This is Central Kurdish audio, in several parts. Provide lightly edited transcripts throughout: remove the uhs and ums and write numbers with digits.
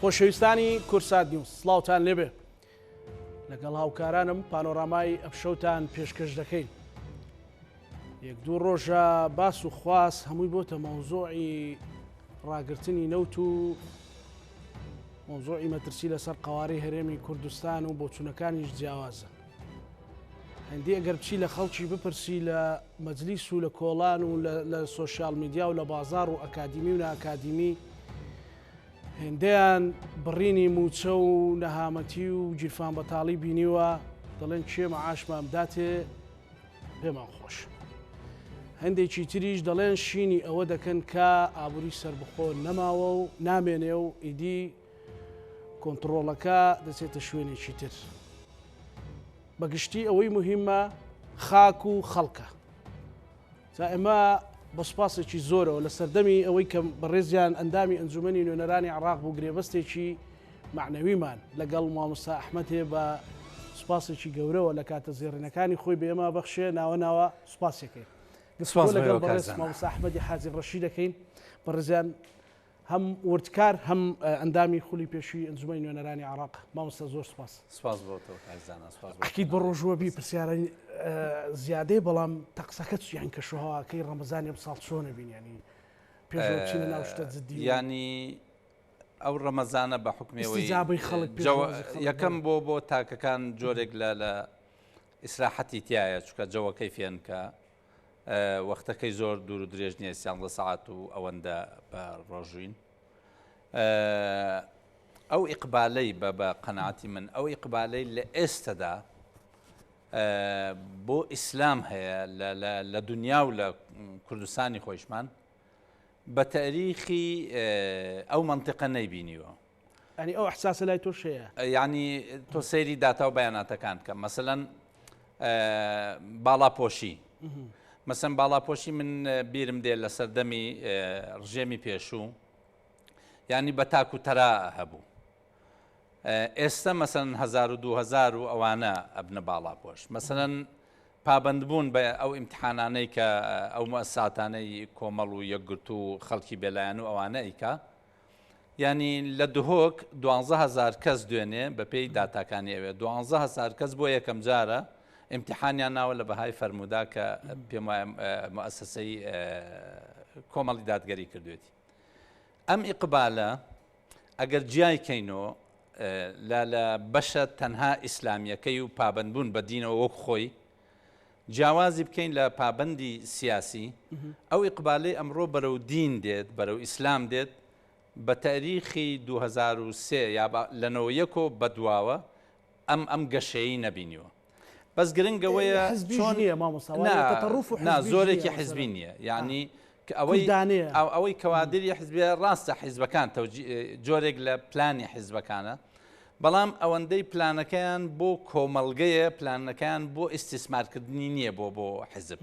خۆشەویستانی کورسات نیوز سڵاوتان لێبێ لەگەڵ هاوکارانم پانۆرامای ئەمشەوتان پێشکەش دەکەین یەک دوو ڕۆژە باس و خواست هەمووی بۆتە مەوزۆعی ڕاگرتنی نەوت و مەوزۆعی مەترسی لەسەر قەوارەی هەرێمی کوردستان و بۆچوونەکانیش جیاوازن. هەندی ئەگەر بچی لە خەڵکی بپرسی لە مەجلیس و لە کۆڵان و لە سۆشیال میدیا و لە بازاڕ و ئەکادیمی و ناکادیمی هێندەیان بڕینی مووچە و نەهامەتی و گیرفان بەتاڵی بینیوە دەڵێن کێ معاشمان بداتێ پێمان خۆش. هەندێکی تریش دەڵێن شینی ئەوە دەکەن کە ئابووری سەربەخۆ نەماوە و نامێنێ و ئیدی کۆنتڕۆڵەکە دەچێتە شوێنێکی تر. بەگشتی ئەوەی مهمە خاک و خەڵکە. جا ئێمە بە سوپاسێکی زۆرەوە لە سەردەمی ئەوەی کە بەڕێزیان ئەندامی ئەنجومەنی نوێنەرانی عێراق بوو گرێبەستێکی مەعنەویمان لەگەڵ مامۆستا ئەحمەد هەیە بە سوپاسێکی گەورەوە لە کاتە زێڕینەکانی خۆی بە ئێمە بەخشێ ناوە ناوە سوپاسێکەی گفتوگۆ لەگەڵ بەڕێز مامۆستا ئەحمەدی حاجی ڕەشی دەکەین بەڕێزیان هەم وردکار هەم ئەندامی خولی پێشووی ئەنجومەنی نوێنەرانی عێراق. مامۆستا زۆر سوپاس. سوپاس بۆ تۆ کاک زانا، سوپاس بۆ ئەکید بە ڕۆژووە بی پرسیارە زیادەیە بەڵام تەقسەکە چ یان کەشوهەواکەی ڕەمەزانی ئەمساڵ چۆنە بین ینی پێش ئەوە بچینە ناو شتە جدی و یانی ئەو ڕەمەزانە بە حوکمی ئەوەی ئیستیجابەی خەڵک جەوە پێشوازی خەڵک یەکەم بەڵێ. بۆ بۆ تاکەکان جۆرێک لە لە ئیسراحەتی تیایە چونکە جەوەکەی فێنکە وەختەکەی زۆر دوور و درێژ نییە سیانزە سەعات و ئەوەندە بە ڕۆژوین ئەو ئیقبالەی بە بە قەناعەتی من ئەو ئیقبالەی لە ئێستەدا بۆ ئیسلام هەیە لە دنیا و لە کوردستانی خۆیشمان بە تاریخی ئەو منطقە نەیبینیوە یانی ئەو ئەحساسە لای تۆش هەیە؟ یانی تۆ سەیری داتا و بەیاناتەکان بکە مەسەلەن باڵاپۆشی مەسەن باڵاپۆشی من بیرم دێ لە سەردەمی ڕژێمی پێشوو ینی بە تاک و تەرا هەبوو ئێستا مەسەن 2000 و ئەوانە ئەبنە باڵاپۆش مەسەن پابندبوون بە ئەو ئیمتحانانەی کە ئەو مؤسساتانەی کۆمەڵ و یەکگرتوو و خەڵکی بێلایەن و ئەوانە ئیکا یانی لە دهۆک 12 هەزار کەس دوێنێ بەپێی داتاکانی ئەوێ 12 هەزار کەس بۆ یەکەم جارە ئیمتیحانیان ناوە لە بەهای فەرمودا کە پێم وایە موئەسەسەی کۆمەڵی دادگەری کردوێتی ئەم ئیقبالە ئەگەر جیای کەینۆ لە لە بەشە تەنها ئیسلامیەکەی و پابندبوون بە دینەوە وەک خۆی جیاوازی بکەین لە پابەندی سیاسی، ئەو ئیقبالەی ئەمڕۆ بەرەو دین دێت، بەرەو ئیسلام دێت، بە تاریخی 2003 یا لە 91 ەوە بەدواوە ئەم ئەم گەشەیەی نەبینیوە. بەس گرنگ ئەوەیە حزبیش چۆن نییە مامۆستا، نا، وانە تەتەڕوف و نا، حزبیش زۆرێکی نییە حزبی مەسەلەن. نییە. یانی کە ئەوەی کوردانەیە. ئەوەی کەوادری حزبیە ڕاستە حیزبەکان تەوجی جۆرێک لە پلانی حیزبەکانە، بەڵام ئەوەندەی پلانەکەیان بۆ کۆمەڵگەیە پلانەکەیان بۆ ئیستیسمارکردنی نییە بۆ بۆ حیزب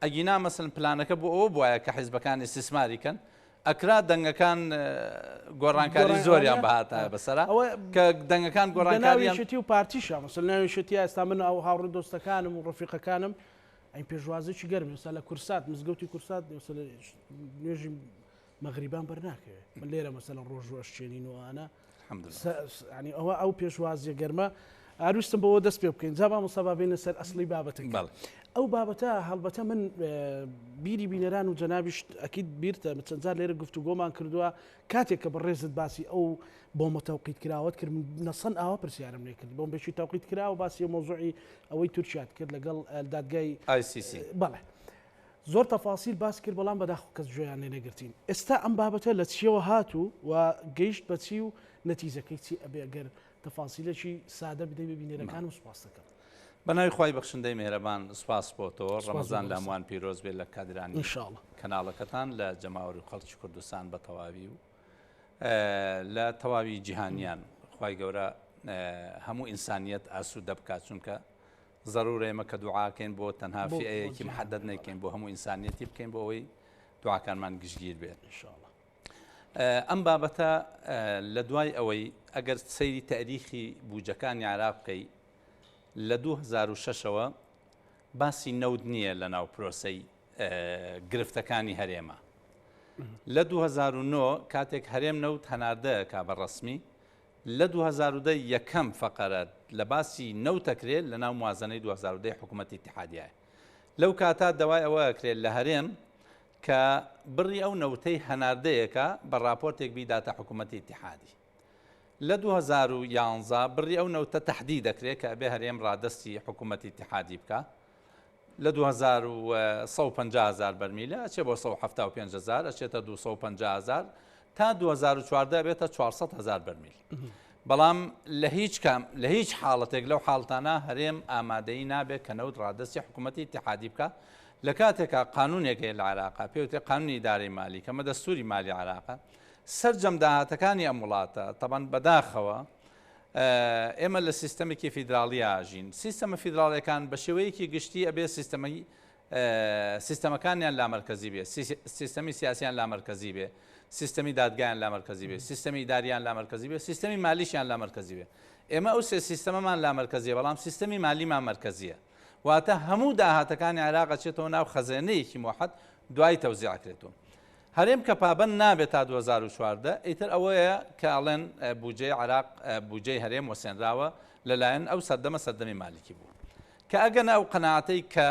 ئەگینا مەسەن پلانەکە بۆ ئەوە بواە کە حیزبەکان ئیستیسماری کەن ئەکرا دەنگەکان گۆڕانکاری زۆریان بەهاتایە بەسەرا کە دەنگەکان گۆڕانکاریان یەکێتی و پارتیشە مەسەل ناوی یەکێتی ئێستا من ئەو هاوڕێ دۆستەکانم و ڕەفیقەکانم ئەی پێشوازێکی گەرم ئێستا لە کورسات مزگەوتی کورسات نوێژی مەغریبان بەر ناکەوێ من لێرە مەسەلەن ڕۆژوو ئەشکێنین و ئەوانە ینی ئەوە ئەو پێشوازیە گەرمە ئارویستم بەوە دەست پێ بکەین جا مامۆستا با بێینە سەر ئەسڵی بابەتەکە ئەو بابەتە هەڵبەتە من بیری بینەران و جەنابیش ئەکید بیرتە چەند جار لێرە گفتوگۆمان کردووە کاتێک کە بەڕێزت باسی ئەو بۆمە تەوقیت کراوەت کرد من نەسەن ئاوا پرسیارم لێ کرد بۆمبێکی تەوقیت کراوە باسی مەوزوعی ئەوەی تورکیات کرد لەگەڵ دادگای ICC بەڵێ زۆر تەفاسیل باس کرد بەڵام بەداخەوە کەس گوێیان لێ نەگرتین. ئێستا ئەم بابەتە لە چیەوە هات و و گەیشت بە چی و نەتیجەکەی چی ئەبێ گەر تەفاسیلێکی سادە بدەی بە بینەرەکانم سوپاست دەکەم. بە ناوی خوای بەخشندەی میهرەبان سوپاس بۆ تۆ سوپاس بۆ ڕەمەزان لە بەڕێزت. هەمووان پیرۆز بێت لە کادرانی ان شاء اللە. کەناڵەکەتان لە جەماوەر و خەڵکی کوردستان بە تەواوی و لە تەواوی جیهانیان خوای گەورە هەموو ئینسانیەت ئاسوودە بکات چونکە زەرورە ئێمە کە دوعاکەین بۆ تەنها فئەیەکی محەدەد نەیکەین بۆ هەموو ئینسانیەتی بکەین بۆ ئەوەی دوعاکانمان گشتگیر بێت ئەم بابەتە لە دوای ئەوەی ئەگەر سەیری تاریخی بوجەکانی عراق بکەی لە 2006ەوە باسی نەوت نییە لە ناو پرۆسەی گرفتەکانی هەرێمە. لە 2009 کاتێک هەرێم نەوت هەناردەکە بە ڕەسمی، لە 2010 یەکەم فەقەرە لە باسی نەوت ئەکرێ لە ناو موازنەی 2010 حکوومەتی ئیتیحادیایە. لەو کاتە داوای ئەوە ئەکرێت لە هەرێم کە بڕی ئەو نەوتەی هەناردەیەکە بە ڕاپۆرتێک بیداتە حکوومەتی ئیتیحادی. لە 2011 بڕی ئەو نەوتە تەحدید دەکرێت کە ئەبێ هەرێم ڕادەستی حکوومەتی ئیتیحادی بکا. لە 2150 هەزار بەرمیلە ئەچێ بۆ 175 هەزار، ئەچێتە 250 هەزار، تا 2014 بێتە 400 هەزار بەرمیل. بەڵام لە هیچ کام لە هیچ حاڵەتێک لەو حاڵتانە هەرێم ئامادەیی نابێت کە نەوت ڕادەستی حکوومەتی ئیتیحادی بکە، لە کاتێکا قانونێک هەیە لە عێراقا پێوترێ قانونی ئیدارەی مالی کەمە دەستوری مالی عێراقە، سەرجەم داهاتەکانی ئەم وڵاتە تەبەن بەداخەوە ئێمە لە سیستەمێکی فیدراڵیا ژین. سیستەمە فیدراڵیەکان بە شێوەیەکی گشتی ئەبێ سیستەمەی سیستەمەکانیان لامەرکەزی بێ، سیستەمی سیاسیان لامەرکەزی بێ، سیستەمی دادگایان لامەرکەزی بێ، سیستەمی ئیداریان لامەرکەزی بێ، سیستەمی مالیشیان لامەرکەزی بێ. ئێمە ئەو سێ سیستەمەمان لامەرکەزیە، بەڵام سیستەمی مالیمان مەرکەزیە. واتە هەموو داهاتەکانی عێراق ئەچێتەوە ناو خەزێنەیەکی موحەد دوای تەوزیع ئەکرێتەوە. هەرێم کە پابەند نابێت تا 2014، ئیتر ئەوەیە کە ئەڵێن بودجەی عێراق، بودجەی هەرێم وەسێنراوە لەلایەن ئەو سەردەمە سەردەمی مالیکی بوو. کە ئەگەنە ئەو قەناعەتەی کە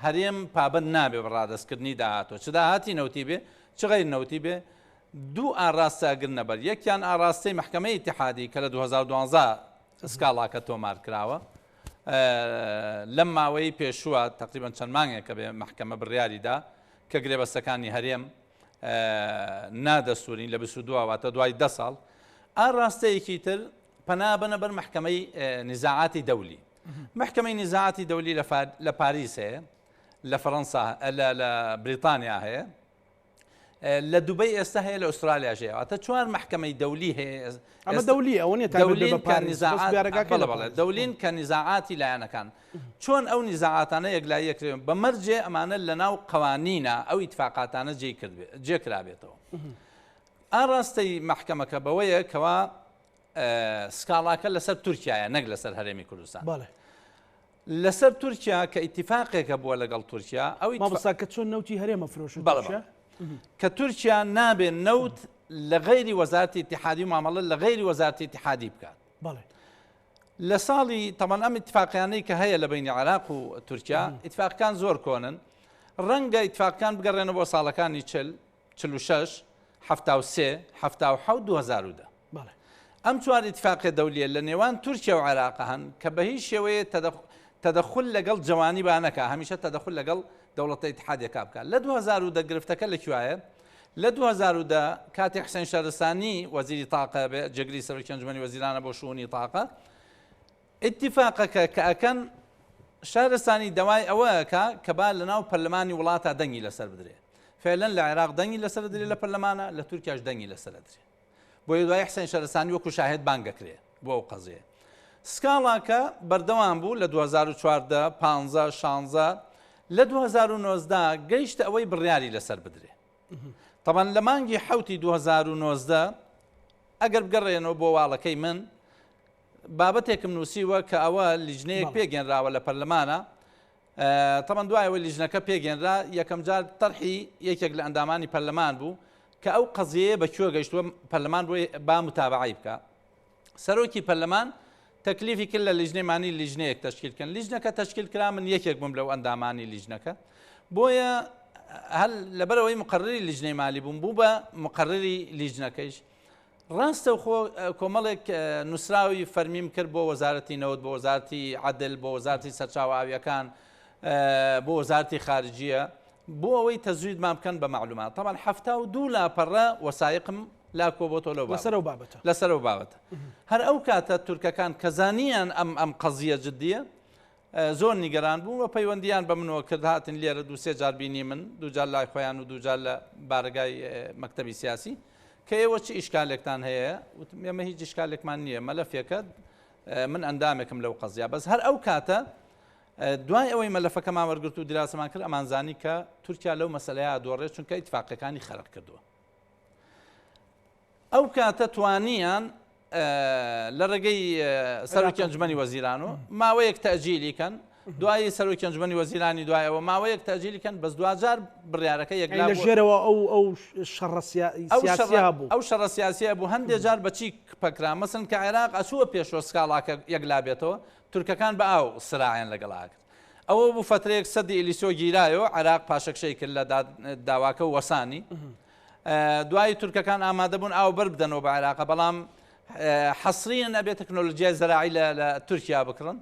هەرێم پابەند نابێ بە ڕادەستکردنی داهاتوە، چ داهاتی نەوتی بێ چ غەیر نەوتی بێ، دوو ئاڕاستە ئەگرنە بەر. یەکیان ئاڕاستەی مەحکەمەی ئیتیحادی کە لە 2012 سکاڵاکە تۆمار کراوە، لەم ماوەی پێشووە تقریبا چەند مانگێکە بێ مەحکەمە بڕیاری دا کە گرێبەستەکانی هەرێم نادەستورین لە 22 واتە دوای 10 ساڵ. ئاڕاستەیەکی تر پەنا بەنە بەر مەحکەمەی نزاعاتی دەولی. مەحکەمەی نزاعاتی دەولی لە پاریس هەیە، لە فەرەنسا، لە بریتانیا هەیە، لە دوبەی ئێستا هەیە، لە ئوسترالیاش هەیە. واتە چوار مەحکەمەی دەولی هەیە. ئەمە دەولی ئەوە نییە تایبەت بە پاریس، بەس بیارەگاکەی لە پاریس. دەولین کە نزاعاتی لایەنەکان چۆن ئەو نزاعاتانە یەکلایی ئەکرێن بە مەرجێ ئەمانە لەناو قەوانینە ئەو ئیتفاقاتانە جێ کرابێتەوە. ئاڕاستەی مەحکەمەکە بەوەیە کەوا سکاڵاکە لەسەر تورکیایە نەک لەسەر هەرێمی کوردستان. لەسەر تورکیا کە ئیتیفاقێکە بووە لەگەڵ تورکیا، ئەو مامۆستا کە چۆن نەوتی هەرێمە فرۆشە تورکیا؟ کە تورکیا نابێ نەوت لە غەیری وەزارەتی ئیتیحادی و مامەڵە لە غەیری وەزارەتی ئیتیحادی بکات. لە ساڵی تەمان ئەم ئیتفاقیانەی کە هەیە لە بینی عێراق و تورکیا، ئیتفاقەکان زۆر کۆنن، ڕەنگە ئیتفاقەکان بگەڕێنەوە بۆ ساڵەکانی 40، 46، 73، 77، 2010. ئەم چوار ئیتفاقیە دەولیە لە نێوان تورکیا و عێراق هەن کە بە هیچ شێوەیە تەدەخول لەگەڵ جەوانی با نەکا، هەمیشە تەدەخول لەگەڵ دەوڵەتە ئیتحادیەکە بکا. لە 2010 گرفتەکە لە کوایە؟ لە 2010 کاتێک حسێن شەرستانی وەزیری تاقە بێ، جێگری سەرۆکی ئەنجومەنی وەزیرانە بۆ شوونی تاقە، ئیتفاقەکە کە ئەکەن شارستانی داوای ئەوە ئەکا کە با لەناو پەرلەمانی وڵاتا دەنگی لەسەر بدرێ. فعلەن لە عێراق دەنگی لەسەر دەدرێ لە پەرلەمانە، لە تورکیاش دەنگی لەسەر ئەدرێ. بۆیە دوای حسێن شەرستانی وەکو شاهێد بانگ ئەکرێ بۆ ئەو قەزیە. سکاڵاکە بەردەوام بوو لە 2014، 15، 16، لە 2019 گەیشتە ئەوەی بڕیاری لەسەر بدرێ. طبعا لە مانگی حوتی 2019 ئەگەر بگەڕێنەوە بۆ واڵەکەی من، بابەتێکم نووسیوە کە ئەوە لیژنەیەک پێگەنراوە لە پەرلەمانە. تەمان دوایەوە لیژنەکە پێگەنرا، یەکەم جار تەرحی یەکێک لە ئەندامانی پەرلەمان بوو کە ئەو قەزیەیە بە کوێ گەیشتووە، پەرلەمان بۆی با متابعەی بکە. سەرۆکی پەرلەمان تەکلیفی کرد لە لیژنەی مانی لیژنەیەک تەشکیل کەن. لیژنەکە تەشکیل کرا، من یەکێک بووم لەو ئەندامانی لیژنەکە. بۆیە هەل لەبەرەوەی مقرری لیژنەی مالی بووم، بوو بە مقرری لیژنەکەیش. ڕاستەوخۆ کۆمەڵێک نووسراوی فەرمیم کرد بۆ وەزارەتی نەوت، بۆ وەزارەتی عەدل، بۆ وەزارەتی سەرچاوە ئاویەکان، بۆ وەزارەتی خارجیە، بۆ ئەوەی تەزویدمان بکەن بە معلومات. طبعا 72 لاپەڕە وەسایقم لا کۆبۆتەوە لەو لەسەر ئەو بابەتە. لەسەر ئەو بابەتە. هەر ئەو کاتە تورکەکان کە زانیان ئەم قەزیە جدیە، زۆر نیگەران بوون و پەیوەندیان بە منەوە کرد. هاتن لێرە دوو سێ جار بینی من، دوو جار لای خۆیان و دوو جار لە بارەگای مەکتەبی سیاسی، کە ئێوە چ ئیشکالێکتان هەیە؟ وتم ئێمە هیچ ئیشکالێکمان نییە، مەلەفێکە، من ئەندامێکم لەو قەزیە. بەس هەر ئەو کاتە دوای ئەوەی مەلەفەکەمان وەرگرت و دراسەمان کرد، ئەمانزانی کە تورکیا لەو مەسەلەیە دۆڕێت، چونکە ئیتفاقەکانی خەرق کردووە. ئەو کاتە توانیان لە ڕێگەی سەرۆکی ئەنجومەنی وەزیران و ماوەیەک تەجیلی کەن. دوایی سەرۆکی ئەنجومەنی وەزیرانی دوای ئەوە ماوەیەک تەئجیلی کەن، بەس دواجار بڕیارەکە یەکلا لە ژێرەوە ئەو ئەو شەڕە سیاسییە هەبوو. ئەو شەڕە سیاسییە هەبوو، هەندێ جار بە چی پەکرا، مەسەن کە عێراق ئەچووە پێشەوە سکاڵاکە یەکلا بێتەوە، تورکەکان بە ئاو سراعیان لەگەڵا ئەکرد. ئەوە بوو فەترەیەک سەدی ئیلیسۆ گیرایەوە، عێراق پاشەکشەی کرد لە داواکە و وەسانی. دوایی تورکەکان ئامادە بوون ئاو بەر بدەنەوە بە عێراقە، بەڵام حەسریەن ئەبێ تەکنۆلۆژیای زەراعی لە تورکیا بکڕن.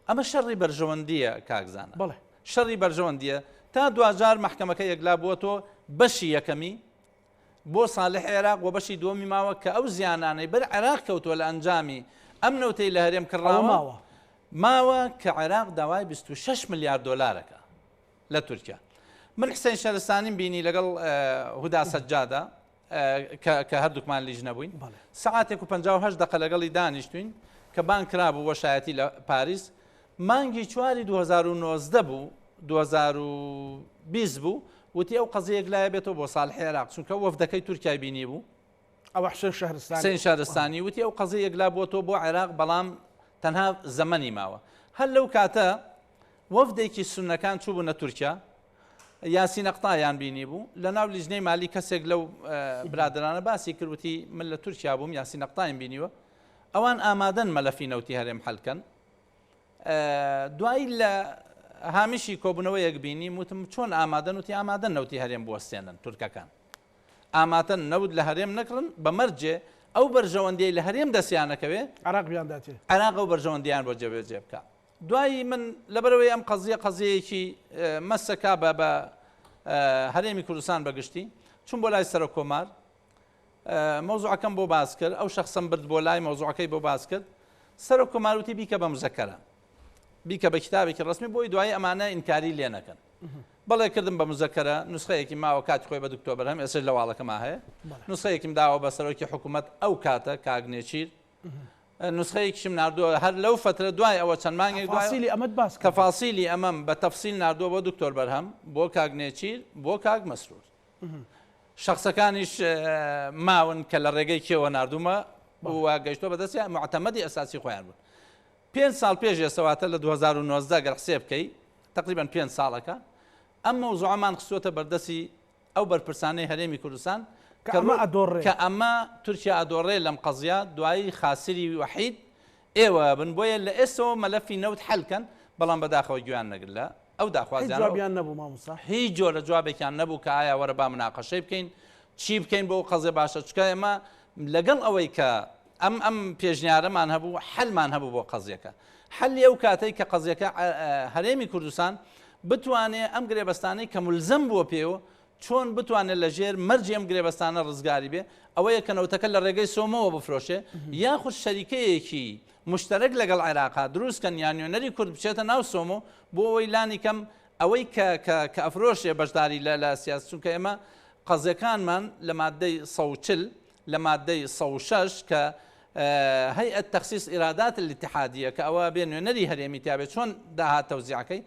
ئەمە شەڕی بەرژەوەندییە کاک زانا. بەڵێ. شەڕی بەرژەوەندییە تا دواجار مەحکەمەکە یەکلا بووەتەوە بەشی یەکەمی بۆ ساڵحی عێراق و بەشی دووەمی ماوە کە ئەو زیانانەی بەر عێراق کەوتووە لە ئەنجامی ئەم نەوتەی لە هەرێم کڕاوە ماوە ماوە کە عێراق داوای 26 ملیار دۆلارەکە لە تورکیا. من حسێن شەرستانیم بینی لەگەڵ هودا سەجادە کە هەردووکمان لیژنە بووین سەعاتێک و 58 دقە لەگەڵی دانیشتوین کە بانگ کرابوو بۆ شایەتی لە پاریس مانگی چواری 2019 بوو 2020 بوو وتی ئەو قەزیەک لایە بێتەوە بۆ ساڵحی عێراق چونکە وەفدەکەی تورکیای بینی بوو ئەوە حسێن شەهرستانی حسێن شارستانی وتی ئەو قەزیە یەکلا بۆتەوە بۆ عێراق بەڵام تەنها زەمەنی ماوە هەر لەو کاتە وەفدێکی سوننەکان چووبوونە تورکیا، یاسین ئەقتایان بینیبوو، لەناو لیژنەی مالی کەسێک لەو برادەرانە باسی کرد وتی من لە تورکیا بووم یاسین ئەقتایم بینیوە، ئەوان ئامادەن مەلەفی نەوتی هەرێم حەل کەن. دوایی لە هامیشی کۆبوونەوەیەک بینیم وتم چۆن ئامادەن وتی ئامادەن نەوتی هەرێم بوەستێنن تورکەکان. ئامادەن نەوت لە هەرێم نەکڕن بە مەرجێ ئەو بەرژەوەندیەی لە هەرێم دەستیانەکەوێ عێراق بیانداتێ. عێراق ئەو بەرژەوەندیان بۆ جێبەجێ بکا. دوایی من لەبەرئەوەی ئەم قەزیە قەزیەیەکی مەسەکا بە بە هەرێمی کوردستان بەگشتی چوم بۆ لای سەرۆک کۆمار مەوزوعەکەم بۆ باس کرد ئەو شخصم برد بۆ لای مەوزوعەکەی بۆ باس کرد سەرۆک کۆمار وتی بیکە بە مزەکەرە بیکە بە کتابێکی ڕسمی بۆی دوایی ئەمانە ئینکاری لێ نەکەن بەڵێ کردم بە مزەکەرە نسخەیەکی ماوە کاتی خۆی بە دکتۆر بەرهەم ئێستا لە واڵەکەما هەیە نسخەیەکیم داوە بە سەرۆکی حکوومەت ئەو کاتە کاک نێچیر نوسخەیەکیشم ناردووە هەر لەو فەترە دوای ئەوە چەند مانگێک دوای تەفاسیلی ئەمەت باس کردووە. تەفاسیلی ئەمەم بە تەفسیل ناردووە بۆ دکتۆر بەرهەم، بۆ کاک نێچیر، بۆ کاک مەسرور. شەخسەکانیش ماون کە لە ڕێگەی کێوە ناردوومە و گەیشتووە بە دەستیان، موعتەمەدی ئەساسی خۆیان بوون. پێنج ساڵ پێش ئێستا واتە لە 2019 گەر حسێب بکەی تەقریبەن پێنج ساڵەکە ئەم مەوزوعەمان خستووەتە بەردەستی ئەو بەرپرسانەی هەرێمی کوردستان کە ئەمە ئەدۆڕێ. کە ئەمە تورکیا ئەدۆڕێ لەم قەزیە دوایی خاسری وەحید ئێوە ئەبن بۆیە لە ئێستەوە مەلەفی نەوت حەل کەن بەڵام بەداخەوە گوێیان نەگرت لە ئەو هیچ داخوازیانە جوابیان نەبوو مامۆستا؟ هیچ جۆرە جوابێکیان نەبوو کە ئایا وەرە با مناقەشەی بکەین چی بکەین بۆ ئەو قەزیە باشە چونکە ئێمە لەگەڵ ئەوەی کە ئەم ئەم پێشنیارەمان هەبوو حەلمان هەبوو بۆ قەزیەکە حەلی ئەو کاتەی کە قەزیەکە هەرێمی کوردستان بتوانێ ئەم گرێبەستانەی کە مولزەم بووە پێوە چۆن بتوانێت لە ژێر مەرجی ئەم گرێبەستانە ڕزگاری بێ ئەوەیە کە نەوتەکە لە ڕێگەی سۆمۆوە بفرۆشێ یاخود شەریکەیەکی مشتەرەک لەگەڵ عێراقا دروست کەن یان نوێنەری کورد بچێتە ناو سۆمۆ بۆ ئەوەی لانی کەم ئەوەی کە کە کە ئەفرۆشێ بەشداری لە لە سیاست چونکە ئێمە قەزیەکانمان لە مادەی 140 لە ماددەی 106 کە هەیئەت تەخسیس ئیرادات الاتحادیە کە ئەوە بێ نوێنەری هەرێمی تیابێ چۆن داهات تەوزیعەکەی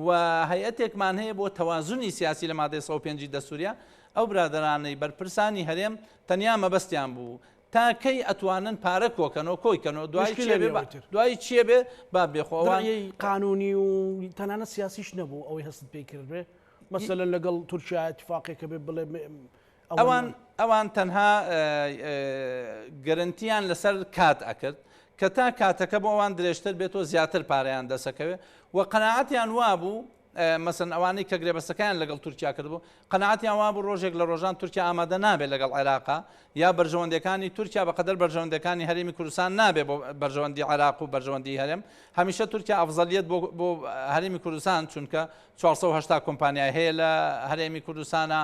و هەیئەتێکمان هەیە بۆ تەوازنی سیاسی لە مادەی 105 دەستوریا ئەو برادەرانەی بەرپرسانی هەرێم تەنیا مەبەستیان بوو تا کەی ئەتوانن پارە کۆکەنەوە کۆی کەنەوە دوای مشکلە چیە بێ بێ با ئەوەی تر. دوای چیە بێ با بێ خۆ ئەوان دڕیەی قانونی و تەنانەت سیاسیش نەبوو ئەوەی هەستت پێی کرد بێ مەسەلەن لەگەڵ تورکیا ئیتفاقێکە بێ بڵێ ئەوان ئەوان تەنها گەرنتیان لەسەر کات ئەکرد کە تا کاتەکە بۆ ئەوان درێژتر بێتەوە زیاتر پارەیان دەسەکەوێت و قەناعەتیان وابوو مەسەن ئەوانەی کە گرێبەستەکەیان لەگەڵ تورکیا کردبوو قەناعەتیان وابوو ڕۆژێک لە ڕۆژان تورکیا ئامادە نابێت لەگەڵ عێراقا یا بەرژەوەندەکانی تورکیا بەقەدەر بەرژەوەندەکانی هەرێمی کوردستان نابێت بۆ بەرژەوەندی عێراق و بەرژەوەندی هەرێم هەمیشە تورکیا ئەفزەلیت بۆ بۆ هەرێمی کوردستان چونکە 480 کۆمپانیای هەیە لە هەرێمی کوردستانە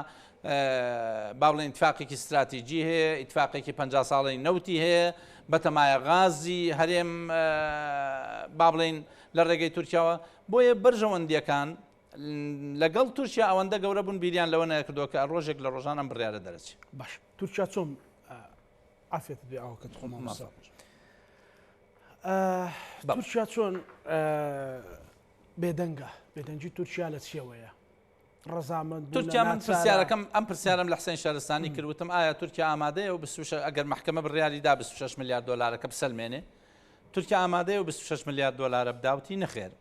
با بڵێین ئیتفاقێکی ستراتیجی هەیە، ئیتفاقێکی 50 ساڵەی نەوتی هەیە، بەتەمایە غازی هەرێم با بڵێین لە ڕێگەی تورکیاوە، بۆیە بەرژەوەندیەکان لەگەڵ تورکیا ئەوەندە گەورە بوون بیریان لەوە نەکردووە کە ڕۆژێک لە ڕۆژان ئەم بڕیارە دەرەچێت. باش تورکیا چۆن عافێتت بێ ئاوەکەت خۆ مامۆستا. تورکیا چۆن بێدەنگە بێدەنگی تورکیا لە چیەوەیە؟ ڕەزامەند بوونە، تورکیا من ناچارە. پرسیارەکەم ئەم پرسیارم لە حسێن شەهرستانی کرد وتم ئایا تورکیا ئامادەیە و 26 ئەگەر مەحکەمە بڕیاری دا 26 ملیار دۆلارەکە بسەلمێنێ تورکیا ئامادەیە و 26 ملیار دۆلارە بدا وتی نەخێر.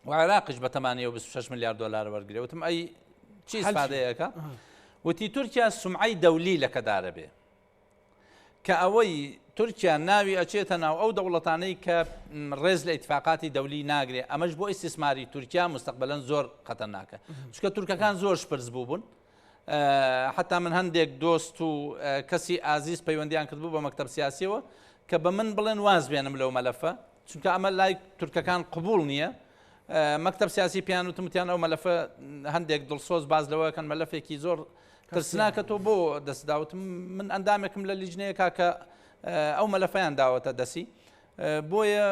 و عێراقیش بەتەمانەیە 26 ملیار دۆلار وەرگێ. وتم ئەی چی ئیسفادەیەکە؟ وتی تورکیا سومعەی دەولی لەکەدارە بێ، کە ئەوەی تورکیا ناوی ئەچێتە ناو ئەو دەوڵەتانەی کە ڕێز لە ئیتفاقاتی دەولی ناگرێ، ئەمەش بۆ ئیستیسماری تورکیا مستەقبلەن زۆر خەتەرناکە، چونکە تورکەکان زۆر شپرز بووبوون. حتا من هەندێک دۆست و کەسی ئازیز پەیوەندیان کردبوو بە مەکتەب سیاسیەوە کە بە من بڵێن واز بێنم لەو مەلەفە، چونکە ئەمە لای تورکەکان قبول نییە. مەکتەب سیاسی پیان وتم وتیان ئەو مەلەفە هەندێک دڵسۆز باز لەوەکەن مەلەفێکی زۆر ترسناکە، تۆ بۆ دەستداوتم من ئەندامێکم لە لیژنەیەکا کە ئەو مەلەفەیان داوەتە دەسی، بۆیە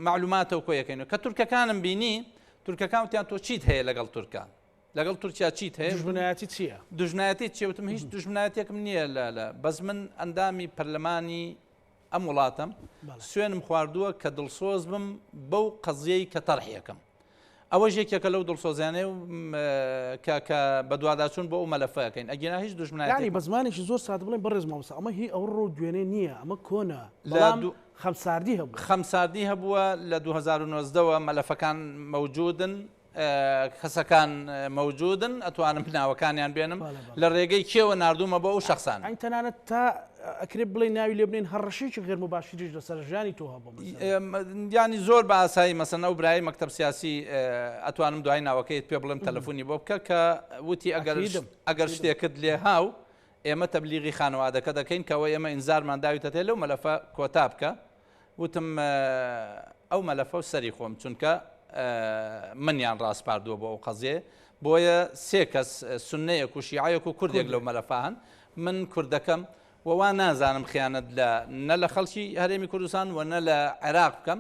معلوماتە و کۆیەکەین. کە تورکەکانم بینی تورکەکان وتیان تۆ چیت هەیە لەگەڵ تورکا، لەگەڵ تورکیا چیت هەیە؟ دوژمنایەتی چییە؟ دوژمنایەتی چیە؟ وتم هیچ دوژمنایەتێکم نییە لە لە بەس من ئەندامی پەرلەمانی ئەم وڵاتەم، سوێنم خواردووە کە دڵسۆز بم بەو قەزیەی کە تەرحیەکەم. ئەوەش یەکێکە لەو دڵسۆزیانەی کە کە بەدواداچوون بۆ ئەو مەلەفەکەین، ئەگینا هیچ دوژمنایەتی. یانی بە زمانێکی زۆر سادە بڵێن بەڕێز مامۆستا ئەمە هی ئەوڕۆ و دوێنێ نییە، ئەمە کۆنە، بەڵام خەمساردی هەبووە. خەمساردی هەبووە لە 2019ەوە مەلەفەکان مەوجودن، کەسەکان مەوجودن، ئەتوانم ناوەکانیان بێنم لە ڕێگەی کێوە ناردوومە بۆ ئەو شخصان. ئەین تەنانەت تا ئەکرێ بڵێ ناوی لێ بنێن هەڕەشەیەکی غێر مباشریش لەسەر ژیانی تۆ هەبوو ینی زۆر بە ئاسایی مەسەن ئەو برای مەکتەب سیاسی ئەتوانم دوای ناوەکەیت پێ بڵێم تەلەفۆنی بۆ بکە کە وتی ئەگەر ئەگەر شتێکت لێ هاو ئێمە تەبلیغی خانەوادەکە دەکەین کەەوە ئێمە ئینزارمان داویتەتێ لەو مەلەفە کۆتا بکە. وتم ئەو مەلەفە و سەری خۆم، چونکە منیان ڕاسپاردووە بۆ ئەو قەزیە، بۆیە سێ کەس سنەیەک و شیعەیەک و کوردێک لەو مەلەفە هەن، من کوردەکەم و وا نازانم خیانەت لە نە لە خەڵکی هەرێمی کوردستان و نە لە عێراق بکەم،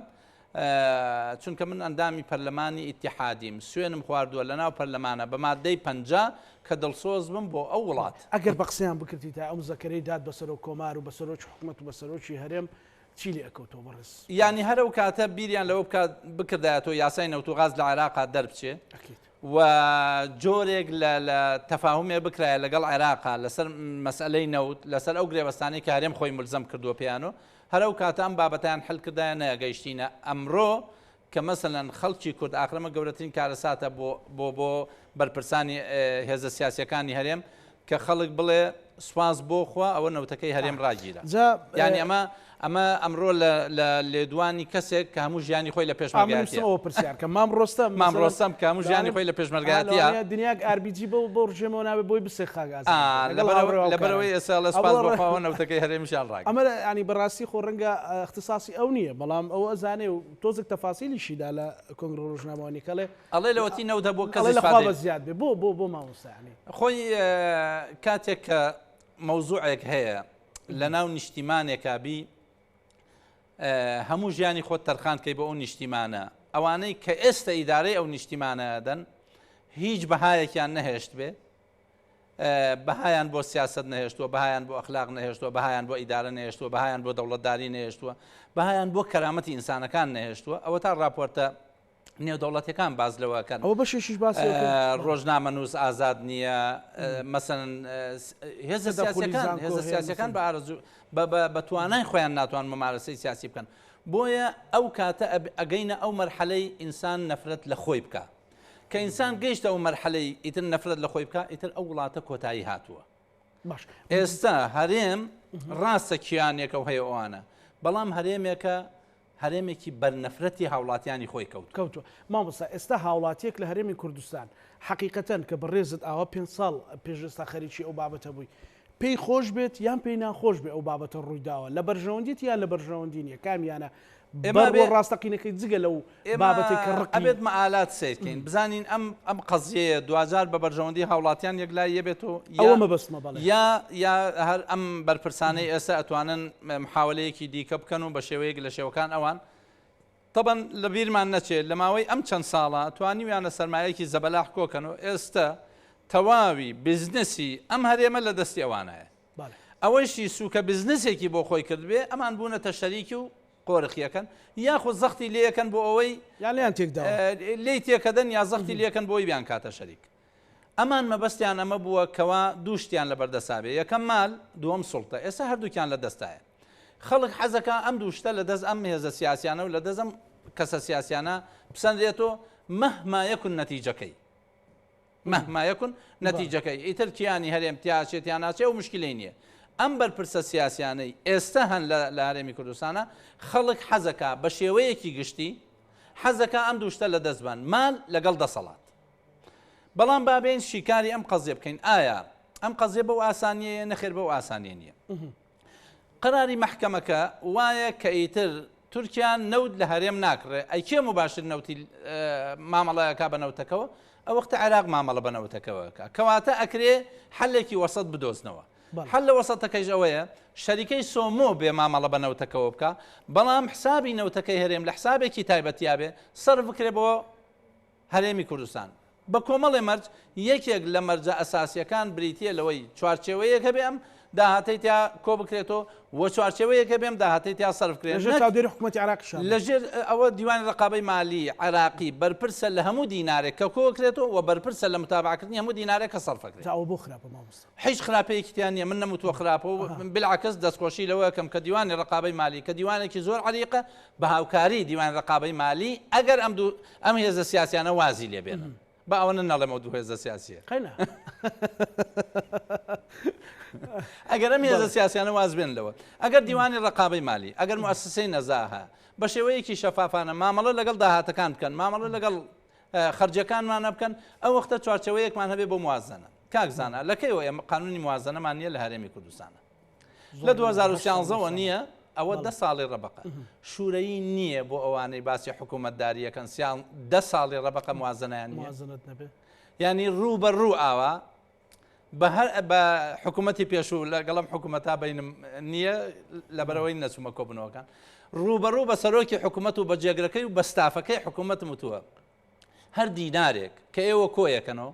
چونکە من ئەندامی پەرلەمانی ئیتیحادیم، سوێنم خواردووە لەناو پەرلەمانە بە مادەی 50 کە دڵسۆز بم بۆ ئەو وڵات. ئەگەر بە قسەیان بکردیتە ئەو مزەکەرەی داد بە سەرۆک کۆمار و بە سەرۆکی حکومەت و بە سەرۆکی هەرێم چی لێ ئەکەوتەوە بەڕێز؟ یانی هەر ئەو کاتە بیریان لەوە بکات بکردایەتەوە یاسای نەوت و غاز لە عێراقا دەربچێ و جۆرێک لە لە تەفاهمێ بکرایە لەگەڵ عێراقا لەسەر مەسئلەی نەوت، لەسەر ئەو گرێبەستانەی کە هەرێم خۆی ملزەم کردووە پێیان و هەر ئەو کاتە ئەم بابەتەیان حل کردایە نەگەیشتینە ئەمڕۆ کە مەسەلەن خەڵکی کورد ئاخرەمە گەورەترین کارەساتە بۆ بۆ بۆ بەرپرسانی هێزە سیاسیەکانی هەرێم کە خەڵک بڵێ سوپاس بۆ خوا ئەوە نەوتەکەی هەرێم ڕاگیرا. جا یانی ئەمە ئەمە ئەمڕۆ لە لە لێدوانی کەسێک کە هەموو ژیانی خۆی لە پێشمەرگایەتیە. ئەوە پرسیار کەم مام ڕۆستەم مام ڕۆستەم کە هەموو ژیانی خۆی لە پێشمەرگایەتیە دنیاک ئاربیجی بەو بەو ڕژێمەوە نابێ بۆی بسێ خاک ئازاد لەبەرەوەی ئێستا لە سوپاس بۆ خوا نەوتەکەی هەرێمیشیان ڕاگرت. ئەمە ینی بەڕاستی خۆ ڕەنگە اختصاصی ئەو نییە بەڵام ئەو ئەزانێ و تۆزێک تەفاسیلیشی دا لە کۆنگرە ڕۆژنامەوانیەکە ئەڵێ ئەڵێ لەوەتی نەوت هەبووە کەس ئەڵێ لە خوا ئیسفادەی بە زیاد بێ بۆ بۆ بۆ مامۆستا یعنی خۆی کاتێک کە مەوزوعێک هەیە لە ناو نیشتیمانێکا بی هەموو ژیانی خۆت تەرخان کەی بۆ ئەو نیشتیمانە، ئەوانەی کە ئێستا ئیدارەی ئەو نیشتیمانە ئەدەن هیچ بەهایەکیان نەهێشت بێ، بەهایان بۆ سیاست نەهێشتووە، بەهایان بۆ ئەخلاق نەهێشتووە، بەهایان بۆ ئیدارە نەهێشتووە، بەهایان بۆ دەوڵەتداری نەهێشتووە، بەهایان بۆ کەرامەتی ئینسانەکان نەهێشتووە. ئەوە تا راپۆرتە نێودەوڵەتیەکان باس لەوە ئەکەن. ئەوە بەشێکیش باسی ئەوە کرد. ڕۆژنامەنووس ئازاد نییە، مەسەلەن هێزە سیاسیەکان، هێزە سیاسیەکان بە ئارەزوو بە توانای خۆیان ناتوان ممارەسەی سیاسی بکەن. بۆیە ئەو کاتە ئەگەینە ئەو مەرحەلەی ئینسان نەفرەت لە خۆی بکا. کە ئینسان گەیشتە ئەو مەرحەلەی ئیتر نەفرەت لە خۆی بکا، ئیتر ئەو وڵاتە کۆتایی هاتووە. باش ئێستا هەرێم ڕاستە کیانێکە و هەیە ئەوانە، بەڵام هەرێمێکە هەرێمێکی بەر نەفرەتی هاوڵاتیانی خۆی کەوتووە. کەوتووە. مامۆستا ئێستا هاوڵاتیەک لە هەرێمی کوردستان حەقیقەتەن کە بەڕێزت ئاوا پێنج ساڵ پێش ئێستا خەریکی ئەو بابەتە بووی پێی خۆش بێت یان پێی ناخۆش بێ ئەو بابەتە ڕووی داوە لە بەرژەوەندیت یان لە بەرژەوەندی نییە کامیانە ئێمە بەڕووە ڕاستەقینەکەی جگە لەو بابەتەی کە ڕقی ئەبێت مەئالات سەیر کەین بزانین ئەم ئەم قەزیەیە دواجار بە بەرژەوەندی هاوڵاتیان یەکلایی یەبێتەوە ئەوە مەبەستمە بەڵێ یا یا هەر ئەم بەرپرسانەی ئێستا ئەتوانن محاولەیەکی دیکە بکەن و بە شێوەیەک لە شێوەکان ئەوان تەبەن لە بیرمان نەچێت لە ماوەی ئەم چەند ساڵە توانیویانە سەرمایەکی زەبەلاح کۆکەن و ئێستا تەواوی بزنسی ئەم هەرێمە لە دەستی ئەوانایە. ئەوەیشی سوکە بزنسێکی بۆ خۆی کردبێ ئەمان بوونەتە شەریکی و قۆرخیەکەن یاخود زەختی لێیەکەن بۆ ئەوەی یان لێیان تێکداوە لێی تێکەدەن یا زەختی لێکەن بۆی بیان کاتە شەریک. ئەمان مەبەستیان ئەمە بووە کەوا دوو شتیان لەبەردەسا بێ، یەکەم مال، دووەم سوڵتە. ئێستا هەردووکیان لە دەستایە. خەڵک حەزەکا ئەم دوو شتە لە دەست ئەم هێزە سیاسیانە و لە دەست ئەم کەسە سیاسیانە بسەنرێتەوە. مهما یکن نەتیجەکەی. مهما یکن نەتیجەکەی ئیتر کیانی هەرێم تیاچێت یان ناچێ ئەو مشکلەی نییە. ئەم بەرپرسە سیاسیانەی ئێستا هەن لە هەرێمی کوردستانە خەڵک حەزەکا بە شێوەیەکی گشتی حەزەکا ئەم دوو شتە لە دەست بان مال لەگەڵ دەسەڵات. بەڵام با بێین شیکاری ئەم قەزیە بکەین ئایا ئەم قەزیە بەو ئاسانیەیە نەخێر بەو ئاسانیە نییە. قەراری مەحکەمەکە وایە کە ئیتر تورکیا نەوت لە هەرێم ناکڕێ، ئەی کێ موباشر نەوتی مامەڵە ئەکا بە نەوتەکەوە؟ ئەو وەختە عێراق مامەڵە بە نەوتەکەوە ئەکا. کەواتە ئەکرێ حەلێکی وەسەت بدۆزنەوە. حەل لە وەسەتەکەیش ئەوەیە شەریکەی سۆمۆ بێ مامەڵە بە نەوتەکەوە بکا، بەڵام حسابی نەوتەکەی هەرێم لە حسابێکی تایبەتیا بێ سەرف بکرێ بۆ هەرێمی کوردستان بە کۆمەڵێ مەرج، یەکێک لە مەرجە ئەساسییەکان بریتییە لەوەی چوارچێوەیەک هەبێ ئەم داهاتەی تیا کۆ بکرێتەوە و چوارچێوەیەک هەبێ ئەم داهاتەی تیا سەرف بکرێت. لەژێر چاودێری حکومەتی عێراقیشا بێت. لەژێر ئەوە دیوانی ڕەقابەی مالی عێراقی بەرپرسە لە هەموو دینارێک کە کۆ ئەکرێتەوە و بەرپرسە لە متابەعەکردنی هەموو دینارێک کە سەرف ئەکرێت. جا ئەوە بۆ خراپە مامۆستا؟ هیچ خراپەیەکی تیا نییە، من نەموتووە خراپە و بالعکس دەستخۆشی لەوە ئەکەم کە دیوانی ڕەقابەی مالی کە دیوانێکی زۆر عەریقە بە هاوکاری دیوانی ڕەقابەی مالی ئەگەر ئەم دوو ئەم هێزە سیاسیانە وازی لێ بێنن با ئەوەنە نەڵێم ئەو دوو هێزە سیاسیە قەینا ئەگەر ئەم هێزە سیاسیانە واز بێن لەوە ئەگەر دیوانی ڕەقابەی مالی ئەگەر موئەسسەی نەزاهە بە شێوەیەکی شەفافانە مامەڵە لەگەڵ داهاتەکان بکەن مامەڵە لەگەڵ خەرجەکانمانە بکەن ئەو وەختە چوارچەوەیەکمان هەبێ بۆ موازنە کاک زانا لە کەیەوە ئێمە قانونی موازنەمان نییە لە هەرێمی کوردستانە لە 2013ەوە نییە ئەوە دە ساڵی ڕەبقە شوورەیی نییە بۆ ئەوانەی باسی حکوومەتداریەکەن سیان دە ساڵی ڕەبقە موازنەیان نییە ینی ڕوو بە ڕوو ئاوا بە هەر بە حکوومەتی پێشوو لەگەڵم حکوومەتا بینم نییە لەبەرەوەی نەچوومە کۆبنەوەکان ڕووبەڕوو بە سەرۆکی حکوومەت و بە جێگرەکەی و بە ستافەکەی حکوومەتم وتووە هەر دینارێک کە ئێوە کۆیەکەنەوە